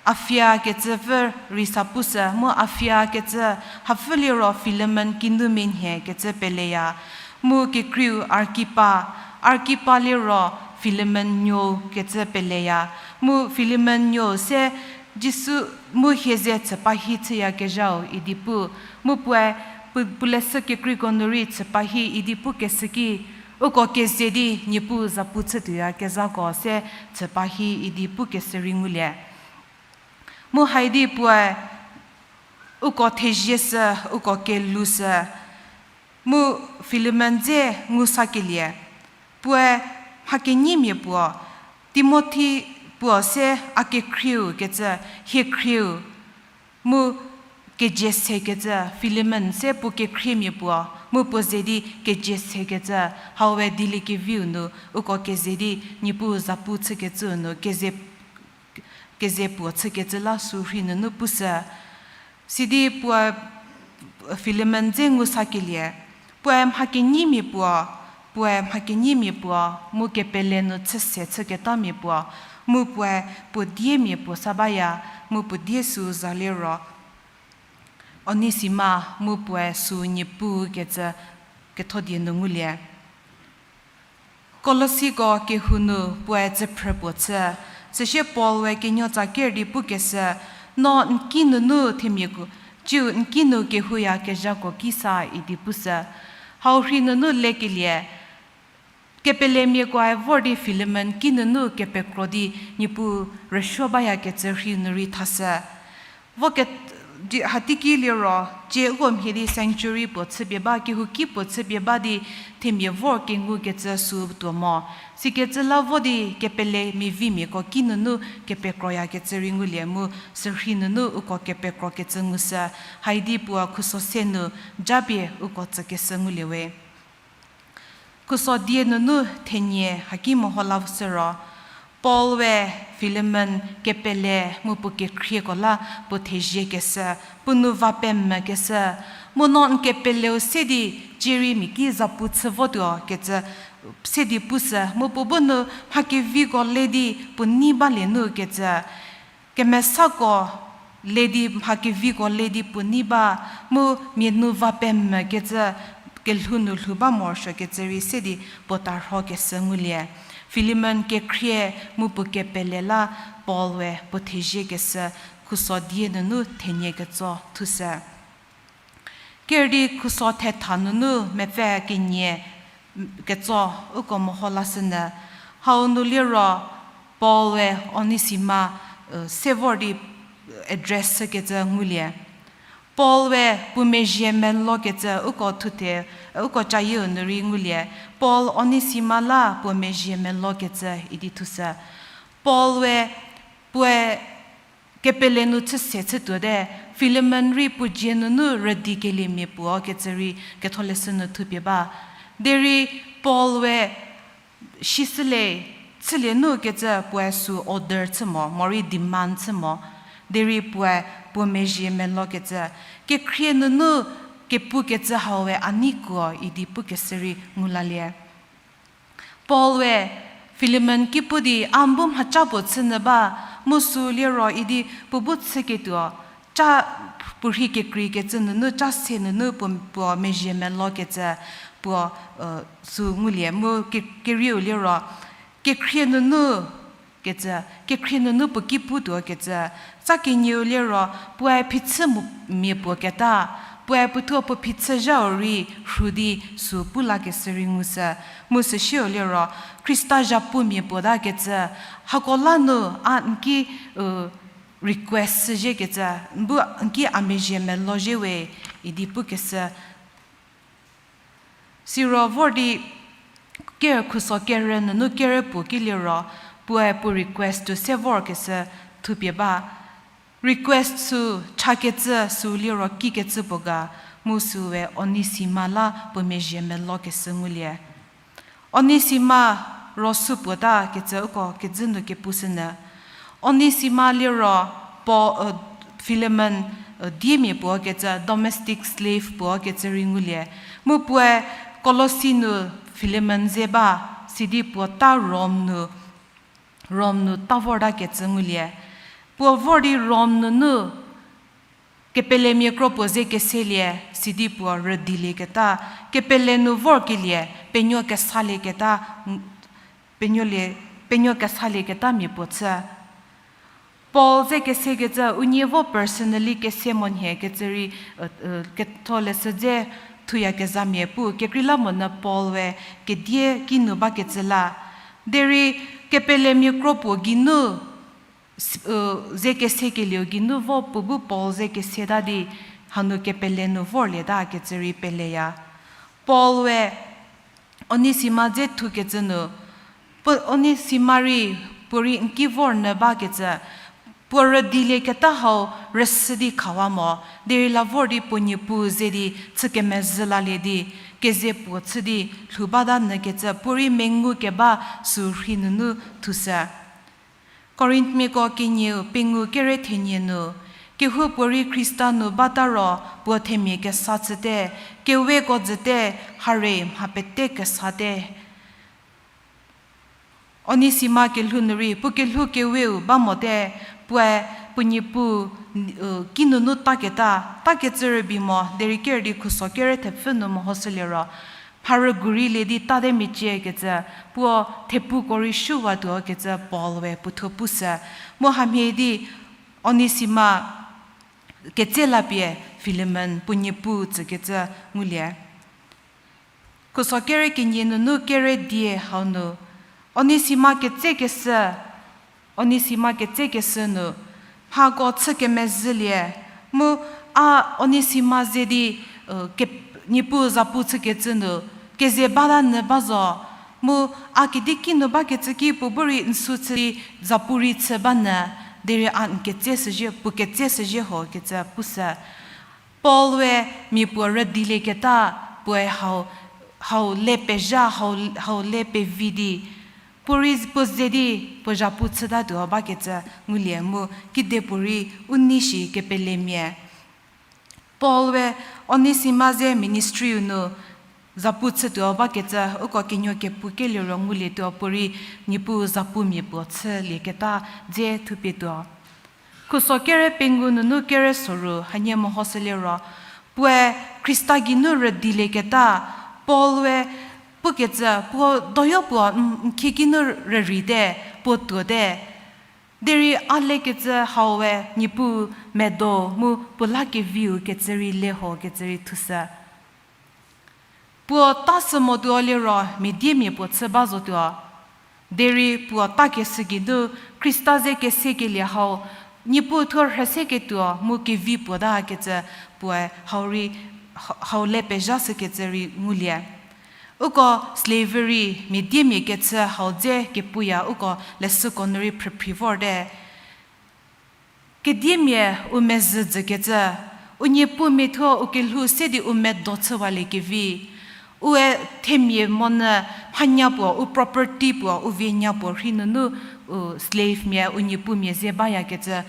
Afia kecü pfü rei sa pushü, mu Afia kecü hapfü liro Filemon kinumia nhie kecü peleya. Mu kekreiu Arkipa, Arkipa liro Filemon nuou kecü peleya. Mu Filemon nuou se Jisu mu hie ze chüpa hi chüyakezhau idi pu. Mu puoe pu-, puo leshü kekreiko nu rei chüpa hi idi pukeshü ki, uko keze di Niepuu zapu chütuoyakezhako se chüpa hi idi pukeshü rei ngulie. Mu haidi puoe uko thezieshü, uko kelushü, mu Filemon dze ngu sakelie. Puoe mha kenyimia puo, Timothi puo se a kekhrieu kecü, hie khrieu, mu kezie sekecü, Filemon se puo kekhriemia puo, mu puo ze di kezie sekecü, hau we dieliekeviu nu uko keze di Niepuu zapu chükecüu nu keze, keze puo chükecü la sü rhei nunu pushü. Sidi puoe Filemon dze ngu sakelie, puoe mha kenyimia puo, puoe mha kenyimia puo, mu kepele nu chüse chüketamia puo, mu puoe puo diemia puo sa baya, mu puo die sü za liro Onesima, mu puoe sü Niepuu kecü kethodie nu ngulie. Kolosiko kehou nu puoe tsüphrü puo chü, süsie Paul we kenuotsa ker di pukeshü, no n ki nunu themiako Ciu n kinu kehouyakezhako ki sa idi pushü. Hau rhei nunu lekelie, kepelemiakoe vor di Filemon kinunu kepekro di Niepuu rüsuo bayakecü rhei nu rei thashü. Vo ke-, di-, hateiki liro, cie uko mhie di sanctuary puo chüpie ba, kehouki puo chüpie ba di themia vor kengukecü sü tuo mo. Sikecü la vo di kepele mevimiako kinunu kepekroyakecü rei ngulie mu, sürhei nunu uko kepekrokecü ngushü, haidi puo khuso se nu japie uko tsükeshü ngulie we. Khuso die nunu thenie haki meho la shü ro, Paul we Filemon kepele mu puo kekhrieko la puo theziekeshü, puo nu va pemvükeshü, mu no n kepeleu se di cie rei mia ki zapu chü votuo kecü se di pushü, mu puo bu nu mha keviko le di puo nei balie nu kecü, kemesako le di mha keviko le di puo nei ba, mu mia nu va pemvükecü kelhou nu lhou ba morosuokecü rei se di puo tarhokeshü ngulie. Filemon kekhrie mu puo kepele la Paul we puo theziekeshü, khuso die nunu thenie ketso thushü. Ker di khuso thetha nunu mepfü kenie ketso uko meho lashünyü, hau nu liro Paul we Onesima, e, se vor di address shükecü ngulie. Paul we puo mezhie melokecü uko thuthe, e, uko cayieu nu rei ngulie. Paul Onesima la puo mezhie melokecü idi thushü. Paul we puoe kepele nu chüse chütuote, Filemon rei puo dzie nunu rüdikeliemia puo kecü rei ketholeshü nu thupie ba. Derei Paul we sishülie, chülie nu kecü puoe sü order chü mo, morei demand chü mo. Derei puoe puo mezhie melokecü, kekhrie nunu kepukecü hau we a nei kuo idi pukeshü rei ngu lalie. Paul we Filemon ki pu di a n bu mhaca puo chünyü ba, mu sü liro idi puo bu chüketuo, ca puorhi kekreikecü nunu ca se nunu puo, puo mezhie melokecü puo, e, sü ngulie mu ke-, kerieu liro, kekhrie nunu kecü, kekhrie nunu puo ki putuo kecü, tsa kenieu liro, puoe phichü mu-, mia puo keta, puoe puothuo puo phichü zhau rei rhu di sü pu lakeshü rei ngushü, mu süsieu liro, Khrista zhapumia puo ta kecü, hako la nu a n ki, u, request shüzie kecü, n bu n ki a mezhie melo zhie we, idi pukeshü. Siro vor di ker khuso kerü nunu kerü puo ki liro, puoe puo request tuo se vorkeshü thupie ba. Request sü chakecü sü liro kikecü puo ga, mu süe Onesima la puo mezhie melokeshü ngulie. Onesima ro supuo ta kecü uko kedzü nu kepushünyü. Onesima liro puo, e, Filemon, e, diemia puo kecü, domestic slave puo kecü rei ngulie. Mu puoe Kolosi nu Filemon ze ba, sidi puo ta Rom nu, Rom nu ta vorta kecü ngulie. Puo vor di Rom nunu kepelemia kro puo ze keselie, sidi puo rüdilieketa, kepele nu vorkelie, penuo kesalieketa, penuolie, penuo kesalieketa mia puo chü. Paul ze kesekecü unie vo personally kese monhie kecü rei, e, e, ketholeshü dze thuyakezhamia pu, kekreilamonyü Paul we kedie kinu bakecü la. Derei kepelemia kro puo geinu, s-, e, ze kesekelieu geinu vo puo bu Paul ze keseta di, hanu kepele nu vorlieta kecü rei peleya. Paul we Onesima dze thukecü nu, puo Onesima rei puorei n ki vor nyü bakecü, puo rüdilieketa hau rüsü di khawa mo, derei la vor di puo niepuu ze di chü kemezhü lalie di, keze puo chü di lhou bata nyükecü puorei mengu keba sü rhei nunu thushü. Korinthmiako kenieu pengou kere thenie nu, kehoupuorei Khrista nu bata ro puo themia kesa chüte, keweko jüte, hare mha pete kesate. Onesima kelhou nu rei puo kelhou keweu ba mote, puoe puo niepuu, u, kinunu taketa, takecü rübei mo, derei ker di khuso kere thepfü nu mehoshülie ro, mharügu rei lie di tate meciekecü, puo thepuko rei suwatuo kecü Paul we puothuo pushü. Mu hamhie di Onesima ketse la pie Filemon puo niepuu tsükecü ngulie. Khuso kere kenie nunu kere die hau nu, Onesima ketsekeshü, Onesima ketsekeshü nu, mhako chü kemezhülie, mu a Onesima ze di, niepuu zapu chükecü nu, keze bata nyü ba zo, mu a kedi kinu bakecü ki puo bu rei n sü chü di zapu rei chü ba nyü, derei a n ketseshüzhie, puo ketseshüzhie ho kecü pushü. Paul we mia puo rüdilieketa, puoe hau, hau le pezha, hau, hau le pevi di, puo rei puo ze di, puo zhapu chütatuo bakecü ngulie mu, kidepuorei u nei shi kepelemia. Paul we Onesima ze ministry-u nu zapu chütuo bakecü uko kenuo kepu keliro ngulietuo puorei niepuu zapumia puo chülieketa dze thupietuo. Khuso kere pengou nunu kere soru hanie mehoshüliro, puoe Khrista geinu rüdilieketa, Paul we pukecü puo doyo puo n, n khieki nu rürite, puo tuote. Derei a lekecü hau we niepuu medo mu puo la keviu kecü rei le ho kecü rei thushü. Puo ta sü motuo liro mia diemia puo chü ba zotuo. Derei puo takeshü geinu Khrista ze kesekelie hau, niepuu thuo rhüseketuo mu kevi puo ta kecü puoe hau rei, hau le pezha shükecü rei ngulie. Uko slavery, mia diemia kechü hau dze kepuya uko leshüko nu rei phrüphrei vorte. Kediemia u mezhü jükecü, u niepuumia thuo u kelhou se di u medo chüwaliekevi, ue themia monyü mhanya puo, u property puo, u vienya puo rhei nunu u slavemia, u niepuumia ze bayakecü,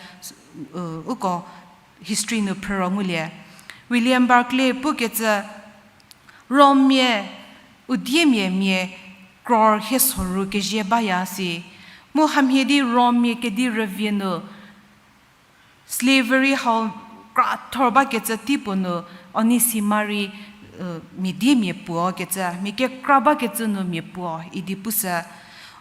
u, uko history nu phrüro ngulie. William Barclay pukecü, Rommia u diemia mia crore hie soru kezie baya si. Mu hamhie di Rommia kedi rüvie nu slavery hau krathor bakecü teipuo nu Onesima rei, mia diemia puo kecü, mia kekra bakecü nu mia puo idi pushü.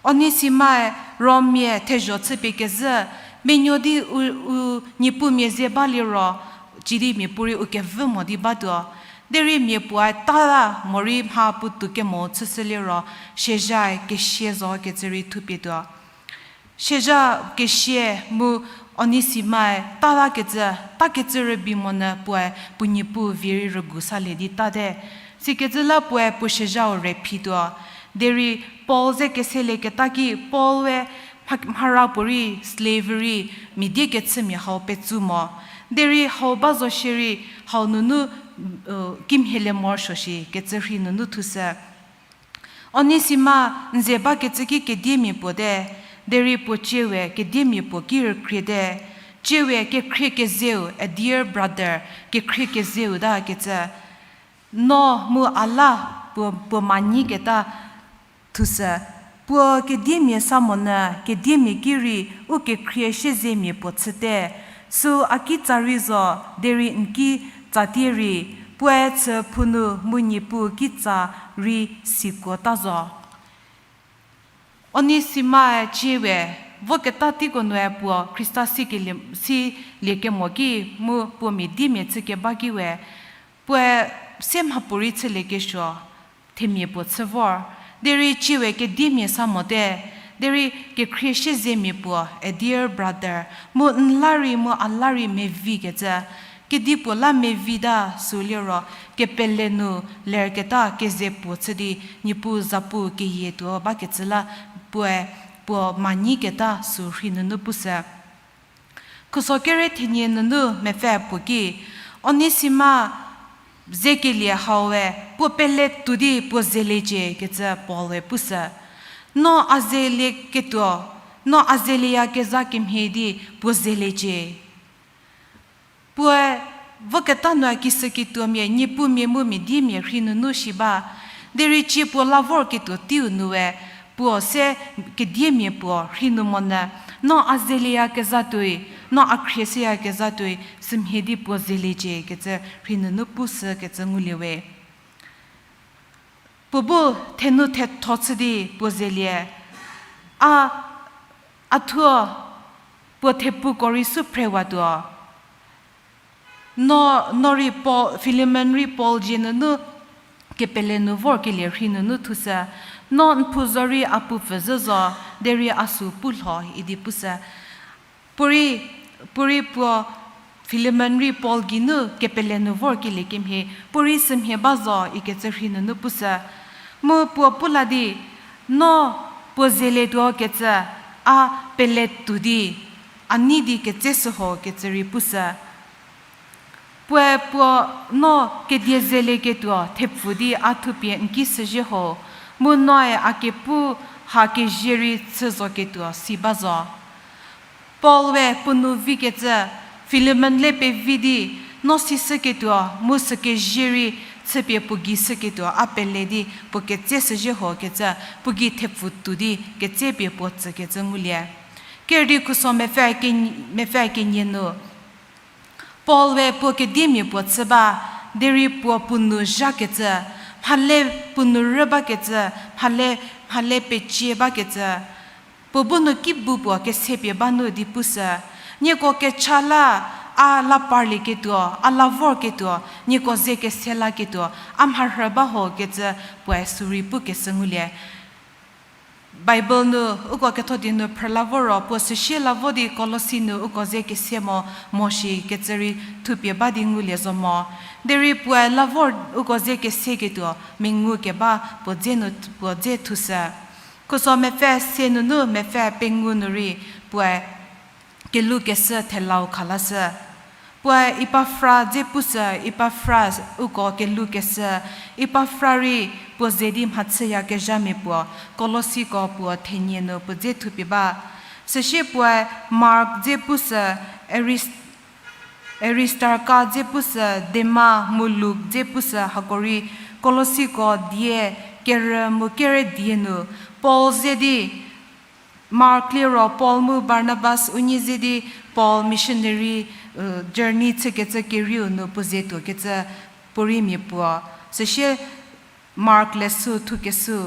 Onesimae Rommia thezho chüpie kezhü, menuo di u, u niepuumia ze baliro, cidi mia puorei u kevü mo di batuo. Derei mia puoe tala morei mha puotou kemo chüshüliro, siazha kesia zo kecü rei thupietuo. Siazha kesia mu Onesimae tala kecü, takecü rübei monyü puoe puo niepuu vie rei rügu salie di tate. Sikecü la puoe puo siazhau rephituo. Derei Paul ze keselieketa ki Paul we mha-, mhara puorei slavery, mia die kechümia hau petsu mo. Derei hau ba zo shierei hau nunu, kimhielie morosuo shi kecü rhei nunu thushü. Onesima n ze bakecü ki kediemia puo te, derei puo ciewe kediemia puo ki rükriete. Ciewe kekhrie kezeu, a dear brother, kekhrie kezeu ta kecü. No mu a la puo, puo manyiketa thushü. Puo kediemia sa monyü, kediemia ki rei u kekhrie siezemia puo chüte. Süu a kitsa rei zo, derei n kitsa tie rei, puoe chüphou nu mu niepuu kitsa rei sikuota zo. Onesimae ciewe, voketa teiko nue puo Khrista sikelie-, siliekemo ki mu puo mia diemia chükeba ki we, puoe se mhapuorei chüliekesuo, themia puo chü vor. Derei ciewe kediemia sa mote, derei kekhrie siezemia puo, a dear brother, mu n la rei mu a la rei mevikecü, kedipuo la mevita sü liro, kepele nu lerketa keze puo chü di, niepuu zapu keyietuo bakecü la, puoe puo manyiketa sü rhei nunu pushü. Khuso kere thenie nunu mepfü puo ki, Onesima zekelie haue puo pele tuo di puo zeliecie kecü Paul-e pushü. No a zelieketuo, no a zelieyakezha kemhie di puo zeliecie. Puoe voketa nu a kishüketuomia, niepuumia mu mia diemia rhei nunu shi ba, derei cie puo la vorketuo teiu nue, puo se kediemia puo rhei nu monyü, no a zelieyakezha tuoi, no a khrieshüyakezha tuoi, sümhie di puo zeliecie kecü rhei nunu pushü kecü ngulie we. Puo bu thenu thetho chü di puo zelie, a, a thuo puo thepuko rei sü phrewatuo. No, no rei Paul, Filemon rei Paul dzie nunu kepele nu vorkelie rhei nunu thushü, no n phou zorei a pupfü zhü zo, derei a sü pu lho idi pushü. Puorei, puorei puo Filemon rei Paul geinu kepele nu vorkelie kemhie, puorei sümhie ba zo ikecü rhei nunu pushü. Mu puo pu la di, no puo zelietuo kecü, a pele tuo di, a nei di ketseshü ho kecü rei pushü. Puoe puo no kedie zelieketuo thepfu di a thupie n ki shüzhie ho, mu noe a kepu ha kezie rei chü zoketuo si ba zo. Paul-e puo nu vikecü, Filemon le pevi di, no sishüketuo, mu sükezie rei chüpie puo gei shüketuo, a pele di puo ketse shüzhie ho kecü, puo gei thepfu tuo di ketsepie puo tsükecü ngulie. Kerdi khuso mepfü kenie nu, Paul-e puo kediemia puo chü ba, derei puo puo nu zhakecü, mhale puo nu rü bakecü, mhale, mhale pecie bakecü, puo bu nu ki bu puo kesepie ba nu di pushü, nieko kecha la, a la parlieketuo, a la vorketuo, nieko ze kese laketuo, a mharhü ba ho kecü puoe sürei pukeshü ngulie. Bible nu uko ketho di nu phrü la vo ro puo süsie la vo di Kolosi nu uko ze kese mo, mo shi kecü rei thupie ba di ngulie zo mo. Derei puoe la vor uko ze keseketuo mengu keba puo dze nu, puo dze thushü. Khuso mepfü se nunu mepfü pengou nu rei puoe kelhoukeshü thelau khalashü. Puoe Epafra dze pushü, Epafra uko kelhoukeshü, Epafra rei puo ze di mhachüyakezhamia puo, Kolosiko puo thenie nu puo dze thupie ba. Süsie puoe Mark dze pushü, Aris-, Aristarka dze pushü, Dema mu Luk dze pushü hako rei Kolosiko die kerü mu kere die nu, Paul ze di Mark liro Paul mu Barnabas unie ze di Paul missionary, journey chükecü kerieu nu puo ze tuokecü puorei mia puo. Süsie Mark leshü thukeshü.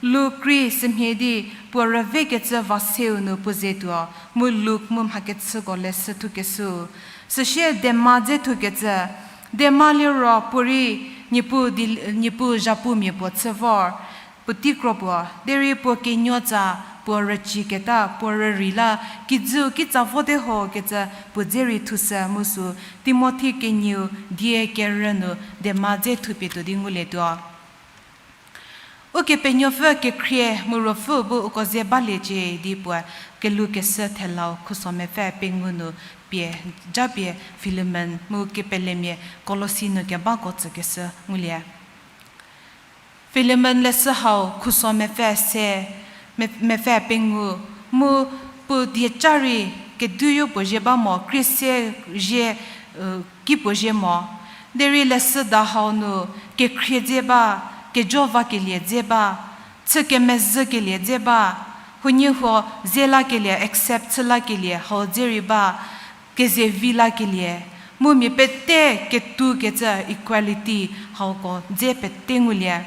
Luk rei sümhie di puo rüvekecü vaseu nu puo ze tuo, mu Luk mu mhakechüko leshü thukeshü. Süsie Dema dze thukecü. Dema liro puorei Niepuu di, Niepuu zhapumia puo chü vor. Puotei kro puo, derei puo kenuotsa, puo rüciketa, puo rürei la, kijüu kitsa vote ho kecü puo dze rei thushü mu sü, Timothi kenieu die kerü nu Dema dze thupie tuo di ngulietuo. Ukepenuopfü kekhrie mu Ruopfü bu uko ze baliecie di puoe kelhoukeshü thelau khuso mepfü pengou nu pie, japie Filemon mu kepelemia Kolosi nu kebako tsükeshü ngulie. Filemon leshü hau khuso mepfü se, me-, mepfü pengou, mu puo dieca rei keduyo puo zhie ba mo, krie se zhie, ki puo zhie mo. Derei leshüda hau nu kekhrie dze ba, kejo vakelie dze ba, chü kemezhükelie dze ba, huoniehuo ze lakelie, accept chü lakelie hau dze rei ba, kezevi lakelie, mu mia pete ketukecü equality hauko dze pete ngulie.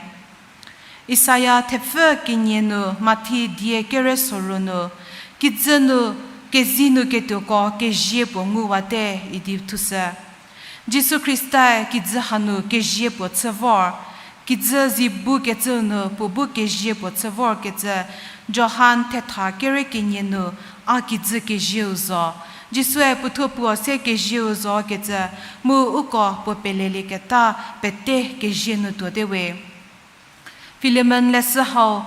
Isaia thepfü kenie nu Mathi die kere soru nu, kijü nu, kezie nu ketuoko kezie puo nguwate idi thushü. Jisu Khristae kijü hanu kezie puo chü vor, kijü zi bukecüu nu puo bu kezie puo chü vorkecü, Johan thetha kere kenie nu, a kijü kezieu zo. Jisue puothuo puo se kezieu zo kecü, mu uko puo pelelieketa pete kezie nu tuote we. Filemon leshü hau,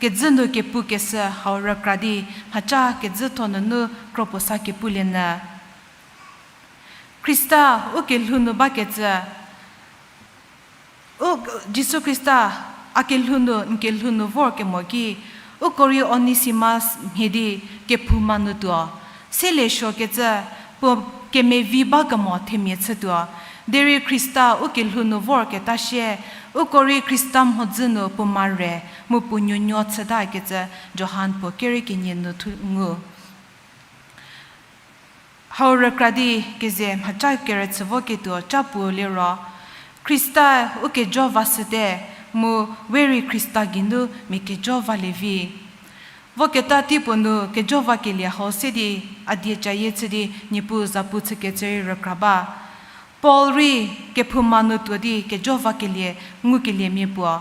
kejü nu kepukeshü hau rükra di, mhaca kejütho nunu kro puo sa kepulie nyü. Khrista u kelhou nu bakecü, u, Jisu Khrista a kelhou nu, n kelhou nu vorkemo ki, uko rei Onesimas mhie di kephouma nu tuo. Selie suokecü, puo kemevi bakemo themia chütuo. Derei Khrista u kelhou nu vorketa sie, uko rei Khrista mhodzü nu puo mare, mu puo nuonuo chütakecü Johan puo kere kenie nu thu ngu. Hau rükra di keze mhaca kerüchü voketuo ca puo liro, Khrista u kejo vashüte, mu we rei Khrista geinu mia kejo valie vi. Voketa teipuo nu kejo vakelie hau se di, a die cayie chü di Niepuu zapu chükecü rei rükra ba. Paul rei kephouma nu tuo di kejo vakelie ngukeliemia puo.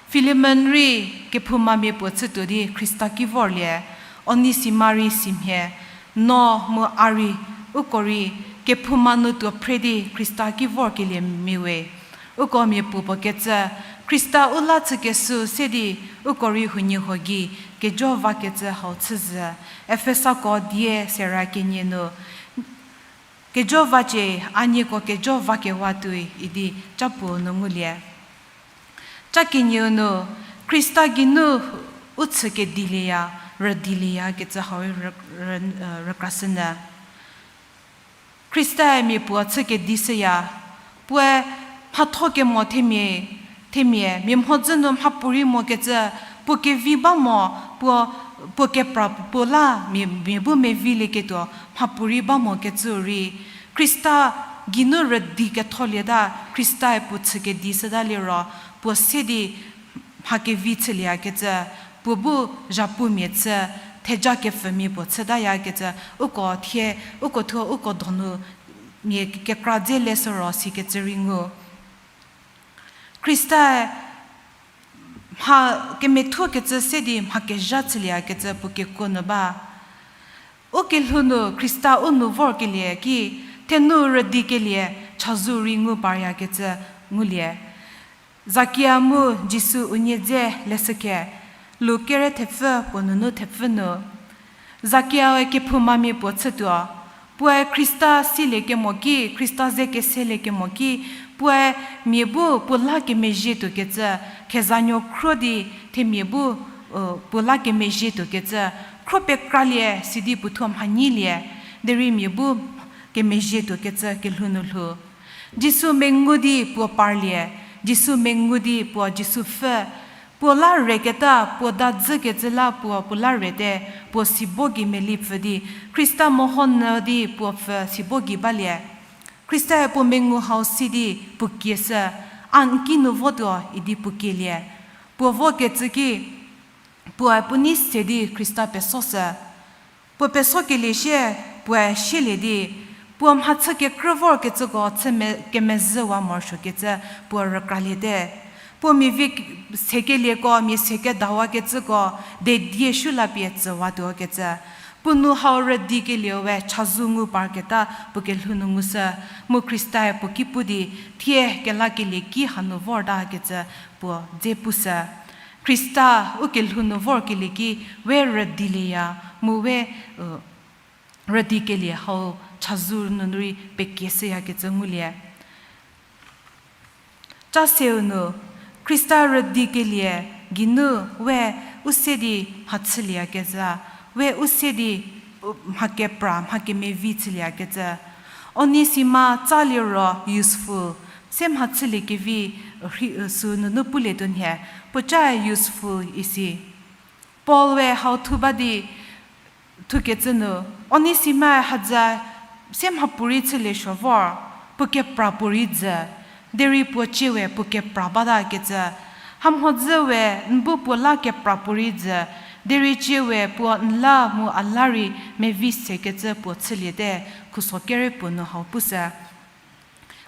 Filemon rei kephoumamia puo chütuo di Khrista ki vorlie. Onesima rei simhie. No mu a rei, uko rei kephouma nu tuo phre di Khrista ki vorkeliemia we. Uko mia puo puo kecü, Khrista u la chükeshü se di uko rei huoniehuo gei kejo vakecü hau chüzhü. Efesako die sera kenie nu, kejo vacie, a nieko kejo vakewa tuoi idi ca puo nu ngulie. Ca kenieu nu, Khrista geinu u chü kedilieya, rüdilieya kecü hau rü-, rü-, rükrashünyü. Khristae mia puo chü kedishüya, puoe mhatho kemo themia, themia, mia mhodzü nu mhapuorei mokecü, puo kevi ba mo, puo, puo kepra puo la mia, mia bu mevilieketuo mhapuorei ba mokecü rei, Khrista geinu rüdi ketholieta, Khristae puo chü kedishüta liro, puo se di mha kevi chülieyakecü, puo bu zhapumia chü, theja kepfümia puo chütayakecü, uko thie, uko thuo uko donu mia kekra dze leshü ro sikecü rei ngu. Khrista mha kemethuokecü se di mha kezha chülieyakecü puo kekuo nu ba. U kelhou nu Khrista u nu vorkelie ki, thenu rüdikelie chazou rei ngu paryakecü ngulie. Zakia mu Jisu unie dze leshükhe, Luk kere thepfü puo nunu thepfü nu. Zakiae kephoumamia puo chütuo, puoe Khrista siliekemo ki, Khrista ze keseliekemo ki, puoe mia bu puo la kemezhie tuokecü, khezanuo khro di themia bu, puo la kemezhie tuokecü, khro pekralie sidi puothuo mhanyilie, derei mia bu kemezhie tuokecü kelhou nu lhou. Jisu mengu di puo parlie, Jisu mengu di puo Jisu pfhü, puo la reketa puo dadzükecü la puo puo la rete, puo sibo gei meli pfü di, Khrista mehonyü di puo pfü sibo gei balie. Khristae puo mengu hau si di puo kieshü, a n ki nu votuo idi puo kielie. Puo vokecü ki, puoe puo nei se di Khrista pesoshü. Puo pesokelie sie, puoe sielie di, puo mhachü kekrü vorkecüko chü me-, kemezhüwa morosuokecü puo rükraliete. Puo mia vi sekelieko, mia se kedawakecüko, dedie shu lapie tsüwatuokecü. Puo nu hau rüdikelieu we chazou ngu parketa puo kelhou nu ngushü, mu Khristae puo ki pu di, thie kelakelie ki hanu vortakecü puo dze pushü. Khrista u kelhou nu vorkelie ki we rüdilieya, mu we, rüdikelie hau chazou nunu rei pekieshüyakecü ngulie. Ca seu nu, Khrista rüdikelie geinu we u se di mhachülieyakecü, we u se di, mha kepra, mha kemevi chülieyakecü. Onesima ca liro useful, se mhachüliekevi, rhi-, sü nunu pulietuo nhie, puoca useful isi. Paul we hau thu ba di thukecü nu, Onesimae haza se mhapuorei chülie suo vor, puo kepra puorei jü, derei puo cie we puo kepra batakecü, hamhodzü we n bu puo la kepra puorei jü, derei cie we puo n la mu a la rei mevi sekecü puo chüliete, khuso kere puo nu hau pushü.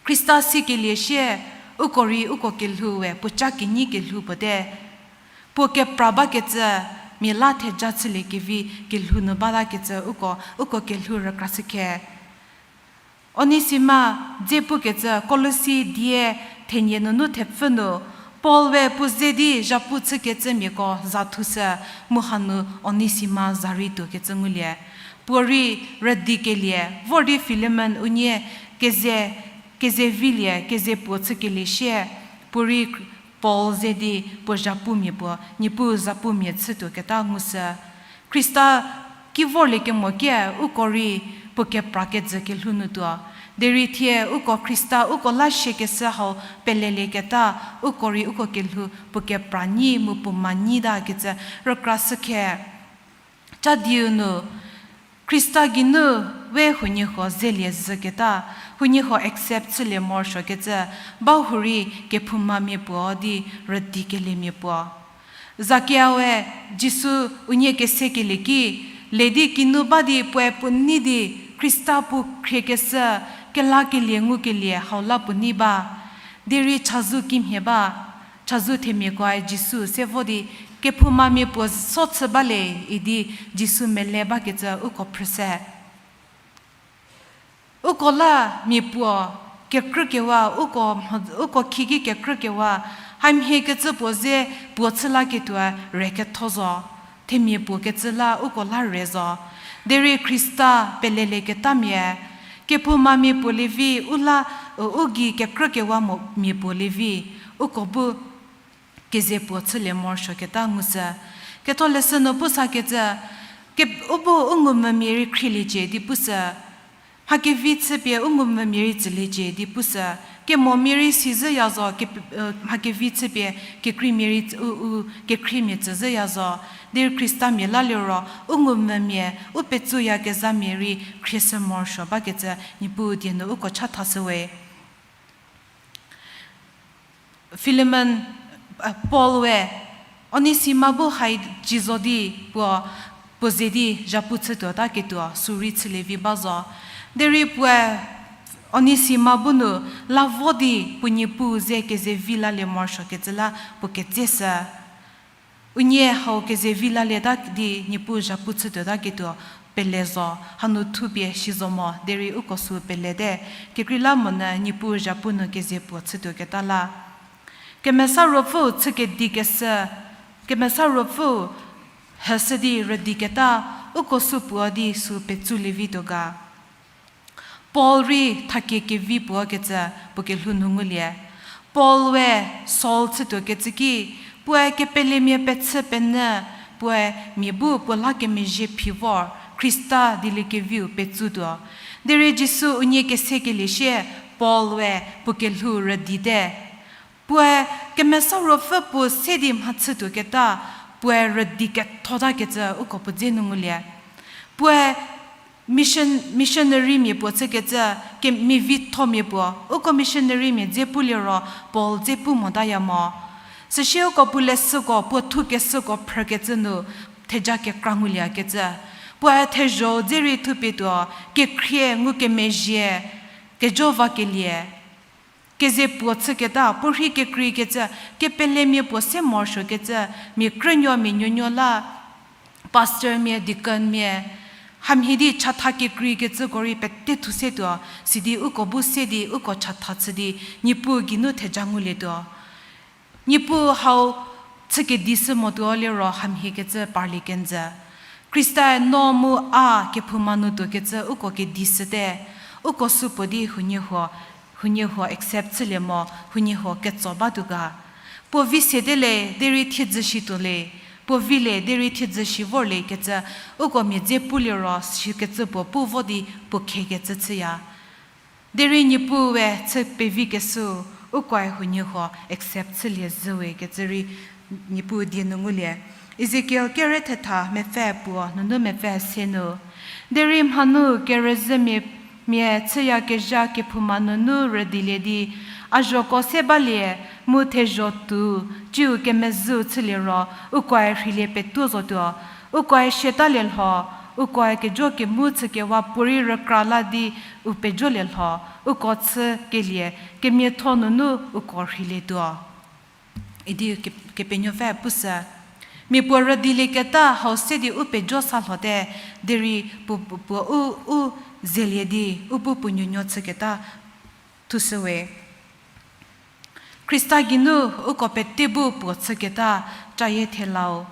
Khrista sikelie sie, uko rei uko kelhou we puoca kenyi kelhou puote. Puo kepra bakecü, mia la theja chüliekevi kelhou nu batakecü uko, uko kelhou rükrashükhe. Onesima dze pukecü Kolosi die thenie nunu thepfü nu, Paul we puo ze di zhapu chükecümiako za thushü, mu hanu Onesima za rei tuokecü ngulie. Puo rei rüdikelie, vor di Filemon unie keze, keze vilie, keze puo chükelie sie, puo rei Paul ze di puo zhapumia puo, Niepuu zhapumia chütuoketa ngushü. Khrista ki vorliekemo kie uko rei puo kepra kejü kelhou nu tuo. Derei thie uko Khrista uko la shiekeshü hau pelelieketa, uko rei uko kelhou puo kepra nyi mu puo ma nyitakecü rükrashükhe. Ca diu nu, Khrista geinu we huoniehuo zelie zhüketa, huoniehuo accept chülie morosuokecü, bahurei kephoumamia puo di rüdikeliemia puo. Zakia we Jisu unie kesekelie ki, le di kinu ba di puoe puo nei di Khrista puo khriekeshü, kelakelie ngukelie hau la puo nei ba, derei chazou kimhie ba, chazou themiakoe Jisu se vo di, kephoumamia puo so chü ba le, idi Jisu mele bakecü uko phrüse. Uko la mia puo kekrükewa, uko mho-, uko khieki kekrükewa, hamhiekecü puo ze puo chü laketuo re ketho zo, themia puo kecü la uko la re zo. Derei Khrista pelelieketamia, kephoumamia puo lievi, u la, u, u gei kekrükewa mo mia puo lievi, uko bu keze puo chülie morosuoketa ngushü. Ketholeshü nu pu sakecü, ke-, u bu u ngumvümia rei khrieliecie di pushü. Mha kevi chüpie u ngumvümia rei tsüliecie di pushü. Kemomia rei si zhüya zo, ke-, mha kevi chüpie kekreimia rei u, u kekhriemia tsü zhüya zo. Derei Khristamia la liro, u ngumvümia, u petsuyakezhamia rei khrieshü morosuo bakecü Niepuu die nu uko chathashüwe. Filemon, Paul we, Onesima bu hai ji zo di puo, puo ze di zhapu chütuotaketuo sü rei chülievi ba zo. Derei puoe Onesima bu nu la vo di puo niepuu ze kezevi lalie morosuokecü la puo ketseshü. Unie hau kezevi lalieta di niepuu zhapu chütuotaketuo pele zo, hanu thupie si zo mo, derei uko sü pelete, kekreilamonyü niepuu zhapu nu keze puo chütuoketa la. Kemesa Ruopfüu chükedikeshü, Kemesa Ruopfüu heshü di rüdiketa, uko sü puo di sü petsulievituo ga. Paul rei thakie kevi puo kecü puo kelhou nu ngulie. Paul we Saul chütuokecü ki, puoe kepelemia pechü penyü, puoe mia bu puo la kemezhie phi vor, Khrista dieliekeviu petsutuo. Derei Jisu unie kesekelie sie, Paul we puo kelhou rüdite. Puoe Kemesa Ruopfü puo se di mhachütuoketa, puoe rüdi kethotakecü uko puo dze nu ngulie. Puoe mission, missionarymia puo chükecü, kemiavithomia puo, uko missionarymia dze puliro, Paul dze pu motaya mo. Süsie uko puo leshüko, puo thukeshüko phrükecü nu, theja kekra nguliekecü. Puoe thezho-u dze rei thupie tuo, kekhrie ngukemezhie, kejo vakelie. Keze puo chüketa, puo rhei kekreikecü, kepelemia puo se morosuokecü, mia krünuo mia nuonuo la, pastormia, deaconmia, hamhie di chatha kekreikecüko rei pete thu se tuo, sidi uko bu se di uko chatha chü di, Niepuu geinu theja ngulietuo. Niepuu hau chü kedishü motuo liro hamhiekecü parlie kenjü. Khristae no mu a kephouma nu tuokecü uko kedishüte, uko supuo di huoniehuo, huoniehuo accept chülie mo, huoniehuo ketso batuo ga. Puo vi sede le, derei thiedzü shi tuo le, puo vi le, derei thiedzü shi vor le kecü, uko mia dze puliro shikecü puo pu vo di puo khekecü chüya. Derei Niepuue chü pevikeshüu, ukoe huoniehuo accept chülie zhüwe kecü rei Niepuu die nu ngulie. Ezekiel kere thetha mepfü puo nunu mepfü se nu. Derei mhanu kerüzhümia mia chüyakezha kephouma nunu rüdilie di, a zhoko se balie, mu thezho tuo, ciu kemezhüu chülie ro, ukoe rheilie petuo zotuo, ukoe siatalie lho, ukoe kejo kemu chükewa puorei rükra la di u pejolie lho, uko chükelie kemiatho nunu uko rheilietuo. Idi ke-, Kepenuopfü pushü. Mia puo rüdilieketa hau se di u pejo sa lhote, derei puo, puo, puo u, u zelie di, u bu puo nuonuo chüketa thushüwe. Khrista geinu uko pete bu puo chüketa cayie thelau.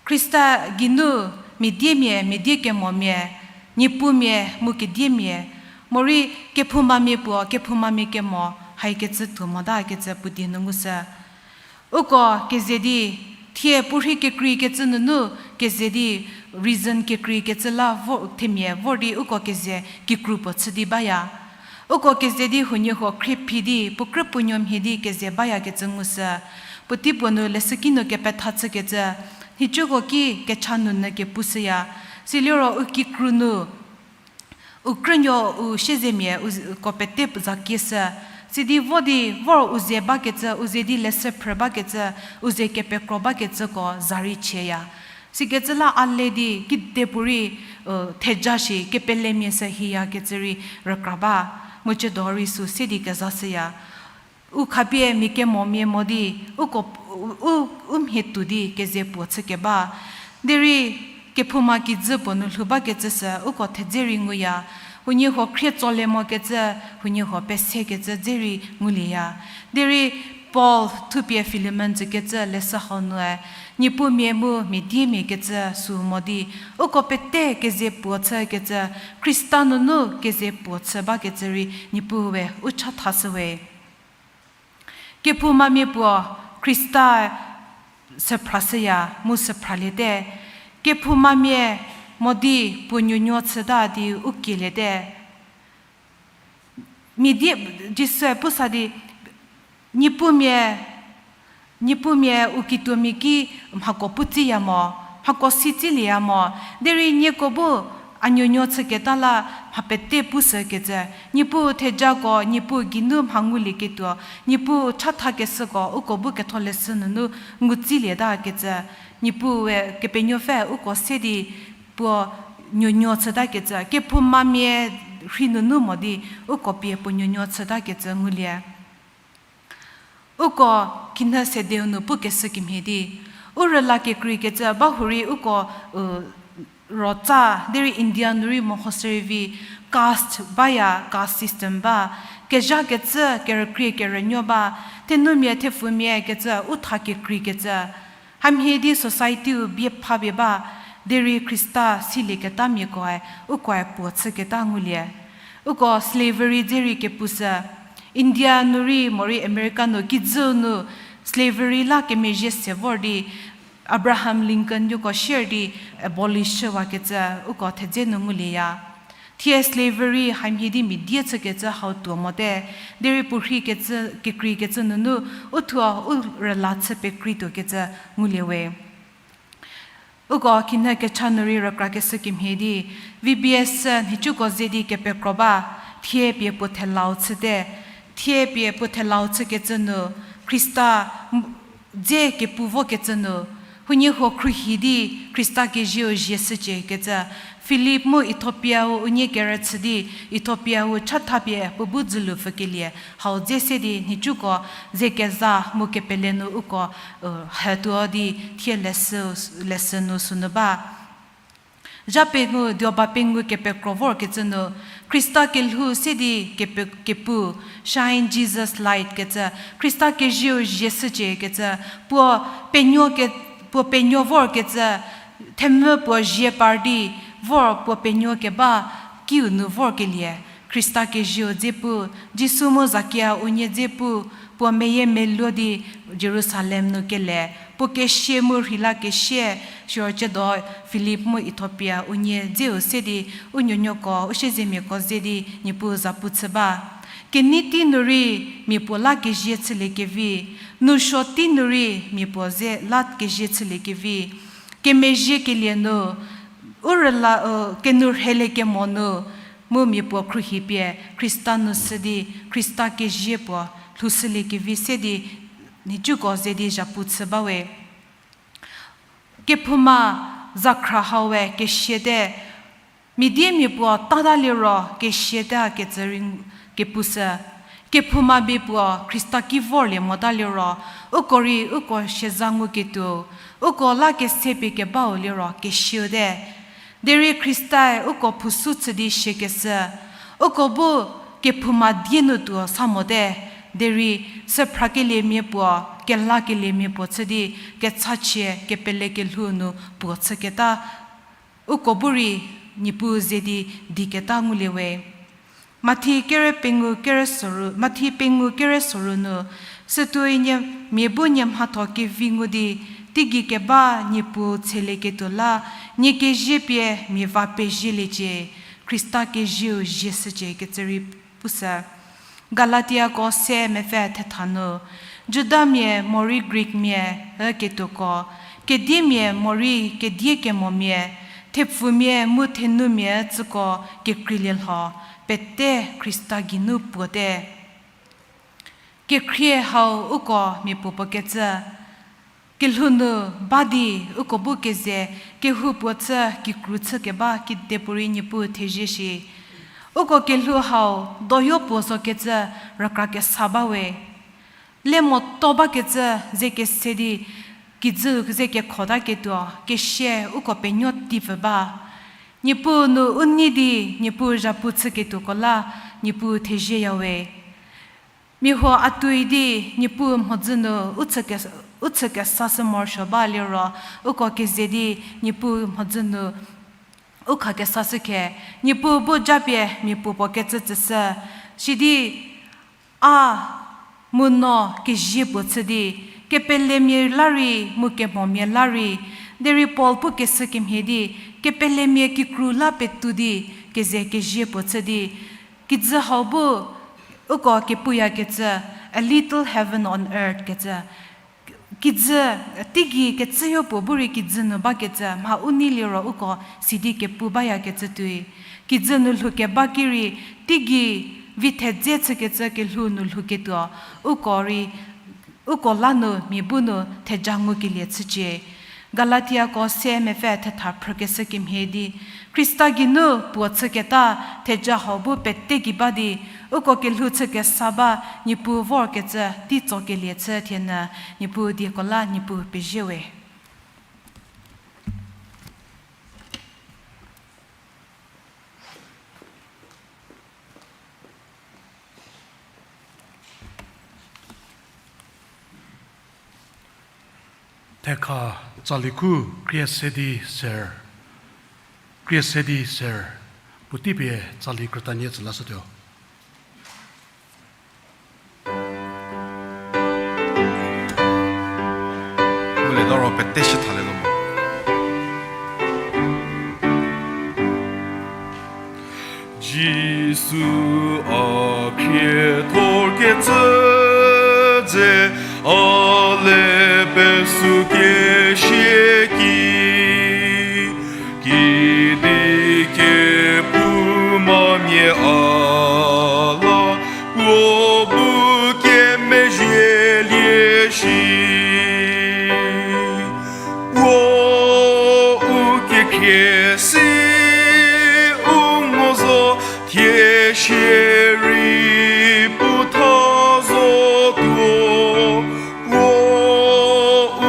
Khrista geinu mia diemia, mia die kemomia, Niepumia mu kediemia, morei kephoumamia puo, kephoumamia kemo, haikecü tuo motakecü puo die nu ngushü. Uko keze di, thie puorhei kekreikecü nunu keze di, reason kekreikecü la vo-, themia vor di uko keze kikru puo chü di baya. Uko keze di huoniehuo khriephi di, puo krü puo nuo mhie di keze bayakecü ngushü. Puotei puo nu leshüki nu kepetha chükecü, nhicuko ki kecha nunyü kepushüya. Siliro u kikru nu, u krünuo u siezemia u z-, uko pete za kieshü. Sidi vo di vor u ze bakecü, u ze di leshü phrü bakecü, u ze kepekro bakecüko za rei chieya. Sikecü la a le di kidepuorei, u, theja shi kepelemia sü hiyakecü rei rükra ba. Mu ciedo rei sü se di kezashüya. U khapie mia kemomia mo di, uko, u, u, u mhie tuo di keze puo chükeba. Derei kephouma kijü puo nu lhou bakecü sü uko thedze rei nguya. Huoniehuo khrie tsolie mokecü, huoniehuo pesekecü dze rei ngulieya. Derei Paul thupie Filemon tsükecü leshü hau nue, Niepumia mu mia diemia kecü sü mo di, uko pete keze puo chükecü, Khrista nunu keze puo chü bakecü rei Niepuue u chathashüwe. Kephoumamia puo Khrista süphrashüya mu süphraliete. Kephoumamia mo di puo nuonuo chüta di u kieliete. Mia die, Jisue pusa di, Niepumia, Niepumia u kituomia ki mhako pu tsiya mo, mhako si tsilieya mo, derei nieko bu a nuonuo chüketa la mha pete pushükecü, Niepuu thejako, Niepuu geinu mha ngulieketuo, Niepuu chathakeshüko uko bu ketholeshü nunu ngu tsilietakecü, Niepuue Kepenuopfü uko se di puo nuonuo chütakecü, kephoumamia rhei nunu mo di uko pie puo nuonuo chütakecü ngulie. Uko khinhie sedeu nu pukeshü kemhie di, u rüla kekreikecü ba hurei uko, u, rotsa, derei India nu rei mehoshürei vi caste baya, caste system ba, kezhakecü, kerükrie kerünuo ba, thenumia thepfumia kecü, u tha kekreikecü, hamhie di society-u bie phapie ba, derei Khrista silieketamiakoe, ukoe puo chüketa ngulie. Uko slavery dze rei kepushü, India nu rei morei America nu kijüu nu slavery la kemezhie se vor di, Abraham Lincoln nuoko shier di abolish chüwakecü uko thedze nu ngulieya. Thie slavery hamhie di mia die chükecü hau tuo mote, derei puorhi kekreikecü nunu u thuo u rüla chü pekreituokecü ngulie we. Uko khinhie kecha nu rei rükrakeshü kemhie di, V B S nhicüko ze di kepekro ba, thie pie puo thelau chüte, thie pie puo thelau chükecü nu, Khrista dze kepu vokecü nu, huoniehuo khruohi di Khrista kezieu zie shüciekecü, Filip mu Ethiopia-u unie kerüchü di, Ethiopia-u chathapie puo bu dzülu pfükelie, hau dze se di nhicüko ze keza mu kepele nu uko, hetuo di thie leshü, leshü nu sünu ba. Zha pengou, duoba pengou kepekro vorkecü nu, Khrista kelhou se di kepu, Shine Jesus Light kecü, Khrista kezieu zie shüciekecü, puo penuo ke, puo penuo vorkecü, themvü puo zie par di vor puo penuo keba kiu nu vorkelie, Khrista kezieu dze pu, Jisu mu Zakia unie dze pu, puo meyiemeluo di Jerusalem nu kele, puo kesia mu rheila kesia, siro ciedo Filip mu Ethiopia unie dzeu se di, u nuonuoko, u siezemiako ze di Niepuu zapu chü ba. Kenei tei nu rei mia puo la kezie chüliekevi, nousuo tei nu rei mia puo ze la kezie chüliekevi, kemezhiekelie nu, u rüla, kenou rheliekemo nu, mu mia puo khruohi pie Khrista nu shü di, Khrista kezie puo lhoushüliekevi se di, nhicüko ze di zapu chü bawe. Kephouma zakhra haue kesiate, mia die mia puo tata liro kesiate kecü rei kepushü. Kephoumamia puo Khrista ki vorlie mota liro, uko rei uko sieza nguketuo, uko la kese pie kebau liro kesiate. Derei Khristae uko phusu chü di siekeshü, uko bu kephouma die nu tuo sa mote, derei süphrakeliemia puo, kelakeliemia puo chü di kechachie kepele kelhou nu puo chüketa, uko bu rei Niepuu ze di diketa ngulie we. Mathi kere pengou kere soru, Mathi pengou kere soru nu, sütuoi nie mia bu nie mhatho kevi ngu di, teigei keba Niepuu tshelieketuo la, nie kezie pie mia va pezieliecie, Khrista kezieu zie shücie kecü rei pushü. Galatiako se mepfü thetha nu, Judamia morei Greekmia üketuoko, kediemia morei kedie kemomia, thepfumia mu thenumia tsüko kekreilie lho, pete Khrista geinu puote. Kekhrie hau uko mia puo puo kecü, kelhou nu ba di uko bu keze kehoupuo chü kikru chü keba kidepuorei Niepuu thezie shi. Uko kelhou hau doyo puo zokecü rükra kesa bawe. Le moto bakecü ze kese di, kijü ze kekhotaketuo kesie uko penuo tipfü ba. Niepuu nu u nei di, Niepuu zhapu chüketuoko la, Niepuu thezieyawe. Mia huo a tuoi di, Niepuu mhodzü nu u chü ke-, u chü kesashü morosuo ba liro, uko keze di, Niepuu mhodzü nu u khakesashü khe, Niepuu bu japie mia puopuo kecü tsüshü, sidi a mu no kezie puo chü di, kepelemia la rei, mu kemomia la rei, derei Paul pukeshü kemhie di, kepelemia kikru la petou di, keze kezie puo chü di, kijü hau bu uko kepuyakecü, a little heaven on earth kecü. Kijü, teigei kecüyo puo bu rei kijü nu bakecü, mha u nei liro uko sidi kepu bayakecü tuoi. Kijü nu lhoukeba ki rei, teigei vi thedze chükecü kelhou nu lhouketuo, uko rei, uko la nu mia bu nu theja ngukelie chücie. Galatiako se mepfü thetha phrükeshü kemhie di, Khrista geinu puo chüketa theja hau bu pete gei ba di, uko kelhou chükesa ba Niepuu vorkecü tei tsokelie chü thienyü, Niepuu dieko la Niepuu pezie we. Thekha tsali khu krie se di ser, krie se di ser, puotei pie tsali krütanie tsü lashütuo. Ngulie ta ro pete shi thalie zo mo. Jisu a khriethor kecü dze, a le pesü kesie ki, kidi kephoumamia a la, puo bu kemezhielie shi. Puo u kekhrie si u ngo zo, thie shierei pu tha zotuo. Puo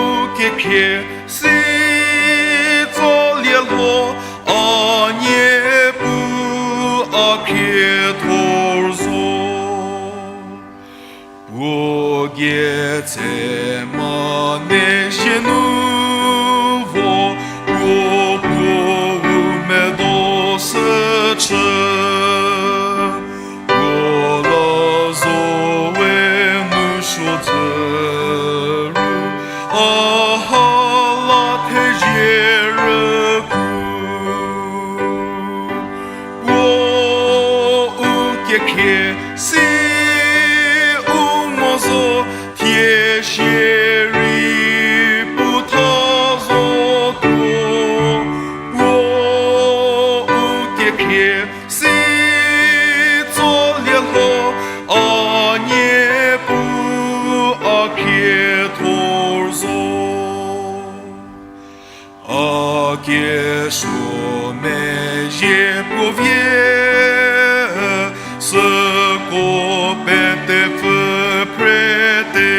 u kekhrie si tsolie lho, a Niepuu a khriethor zo. Puo gei tse ma ne zhie nu vo, puo puo u medo sü chü. Puo la zo we nu suo zhü ru, a ha la thezie rüku. Puo u kekhrie si u ngo zo, thie shierei pu tha zotuo. Puo u kekhrie si tsolie lho, a Niepuu a khriethor zo. A kesuo mezhie puo vie, süko petepfü phrete.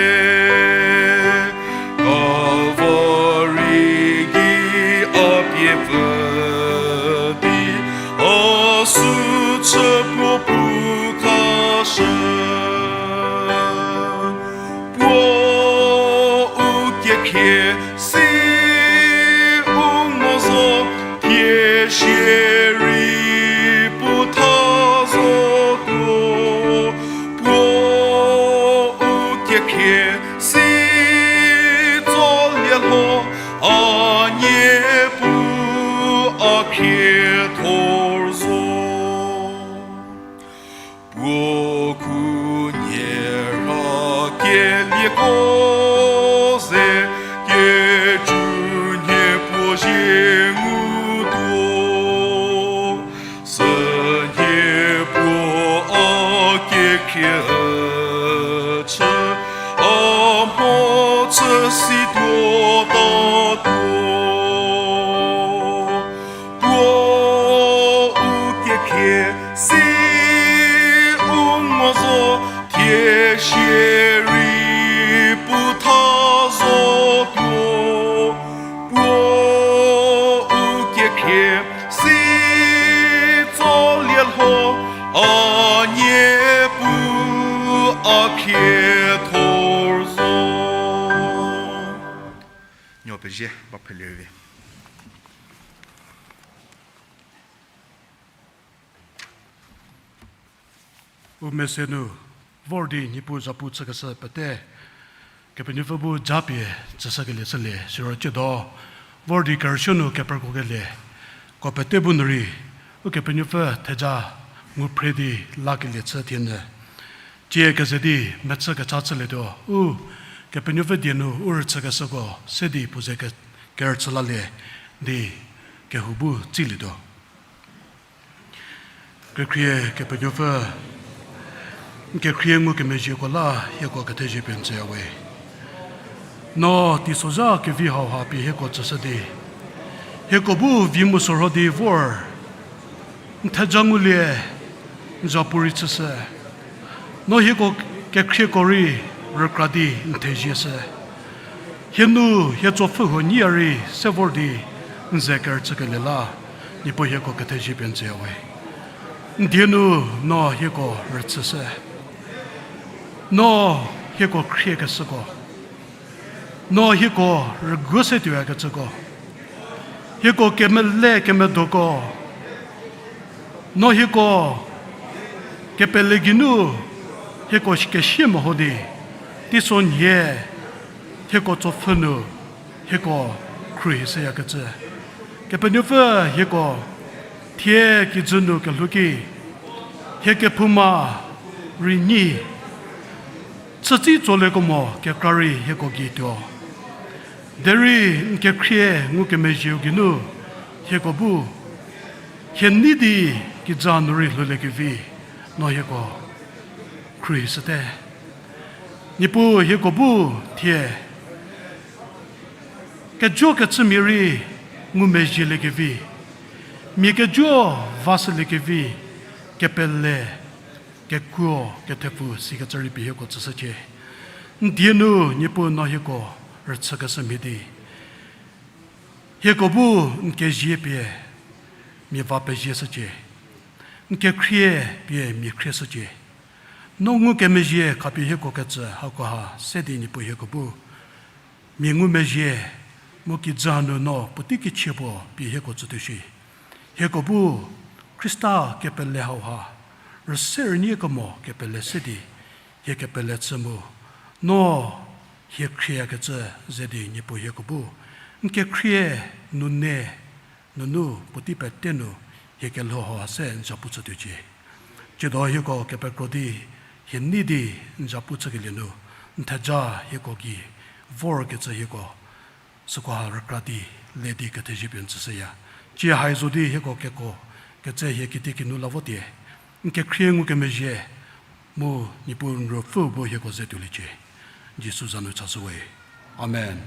Kalvari gei a pie pfü di, a sü chü puo pu khashü. Puo u kekhrie si u ngo zo, thie shierei pu tha zotuo. Puo u kekhrie si tsolie lho, a Niepuu a khriethor zo. Puo khunhie rhakelieko ze, kecü nhie puo zie ngutuo. Sünhie puo a kekhrie chü, a mho chü situo tatuo. Puo u kekhrie si a khie thor zo. Nuo pezie, ba phelie vi. U mese nu vor di Niepuu zapu chükeshü pete, Kepenuopfü bu japie tsüshükelie chülie, siro tsiedo vor di kerüsuo nu keperkokelie ko pete bu nu rei, Ukepenuopfü theja ngu phre di lakelie chü thie nyü. Tsie keze di mechü kecha chülietuo, Ukepenuopfü die nu u rüchükeshüko se di puo ze ke-, kerüchü lalie di kehou bu tsilietuo. Kekhrie Kepenuopfü, n kekhrie ngukemezhieko la hieko kethezie pie n tsüya we. No teisozha kevi hauha pie hieko tsüshü di, hieko bu vi mu sorho di vor, n theja ngulie, n zapu rei chüshü. No hieko kekhrieko rei rükra di n thezieshü. Hie nu hie tsopfhü huo nyiya rei se vor di n ze kerüchükelie la, Niepuu hieko kethezie pie n tsüya we. N die nu no hieko rüchüshü. No hieko khriekeshüko, no hieko rüguo se tuoyakecüko, hieko kemele kemedoko, no hieko kepele geinu hieko kesie meho di, teisonhie hieko tsopfhü nu hieko khruohishüyakecü. Kepenuopfü hieko thie kijü nu kelhou ki, hie kephouma rei nyi, chütsi tsoliekemo kekra rei hieko gei tuo. Derei n kekhrie ngukemezhieu geinu hieko bu hie nei di kijü nu rei lhouliekevi, no hieko khruohishüte. Niepuu hieko bu thie kejo kechümia rei ngumezhieliekevi, mia kejo vashüliekevi, kepele, kekuo, kethepfu sikecü rei pie hieko tsüshücie. N die nu Niepuu no hieko rüchükeshü mhie di, hieko bu n kezie pie mia va pezieshücie, n kekhrie pie mia khrieshücie. No ngukemezhie khapie hieko ketsü hakoha se di Niepuu hieko bu mia ngumezhie, mu kijü nu no puotei kichie puo pie hieko tsütuo shi. Hieko bu Khrista kepele hauha, rüse rünyie kemo kepele se di, hie kepele chü mu, no hie khrieyakecü ze di Niepuu hieko bu n kekhrie nune, nunu puotei pete nu hie kelhou hauha se n zapu chütuocie. Tsiedo hieko kepekro di, hie nei di n zapu chükelie nu, n theja hieko gei vorkecü hieko sükoha rükra di, le di kethezie pie n tsüshüya. Tsie hai zo di hieko keko ketse hie kitiekinu la votie, n kekhrie ngukemezhie, mu Niepuu n Ruopfü bu hieko ze tuoliecie. Jisu za nu chashü we. Amen.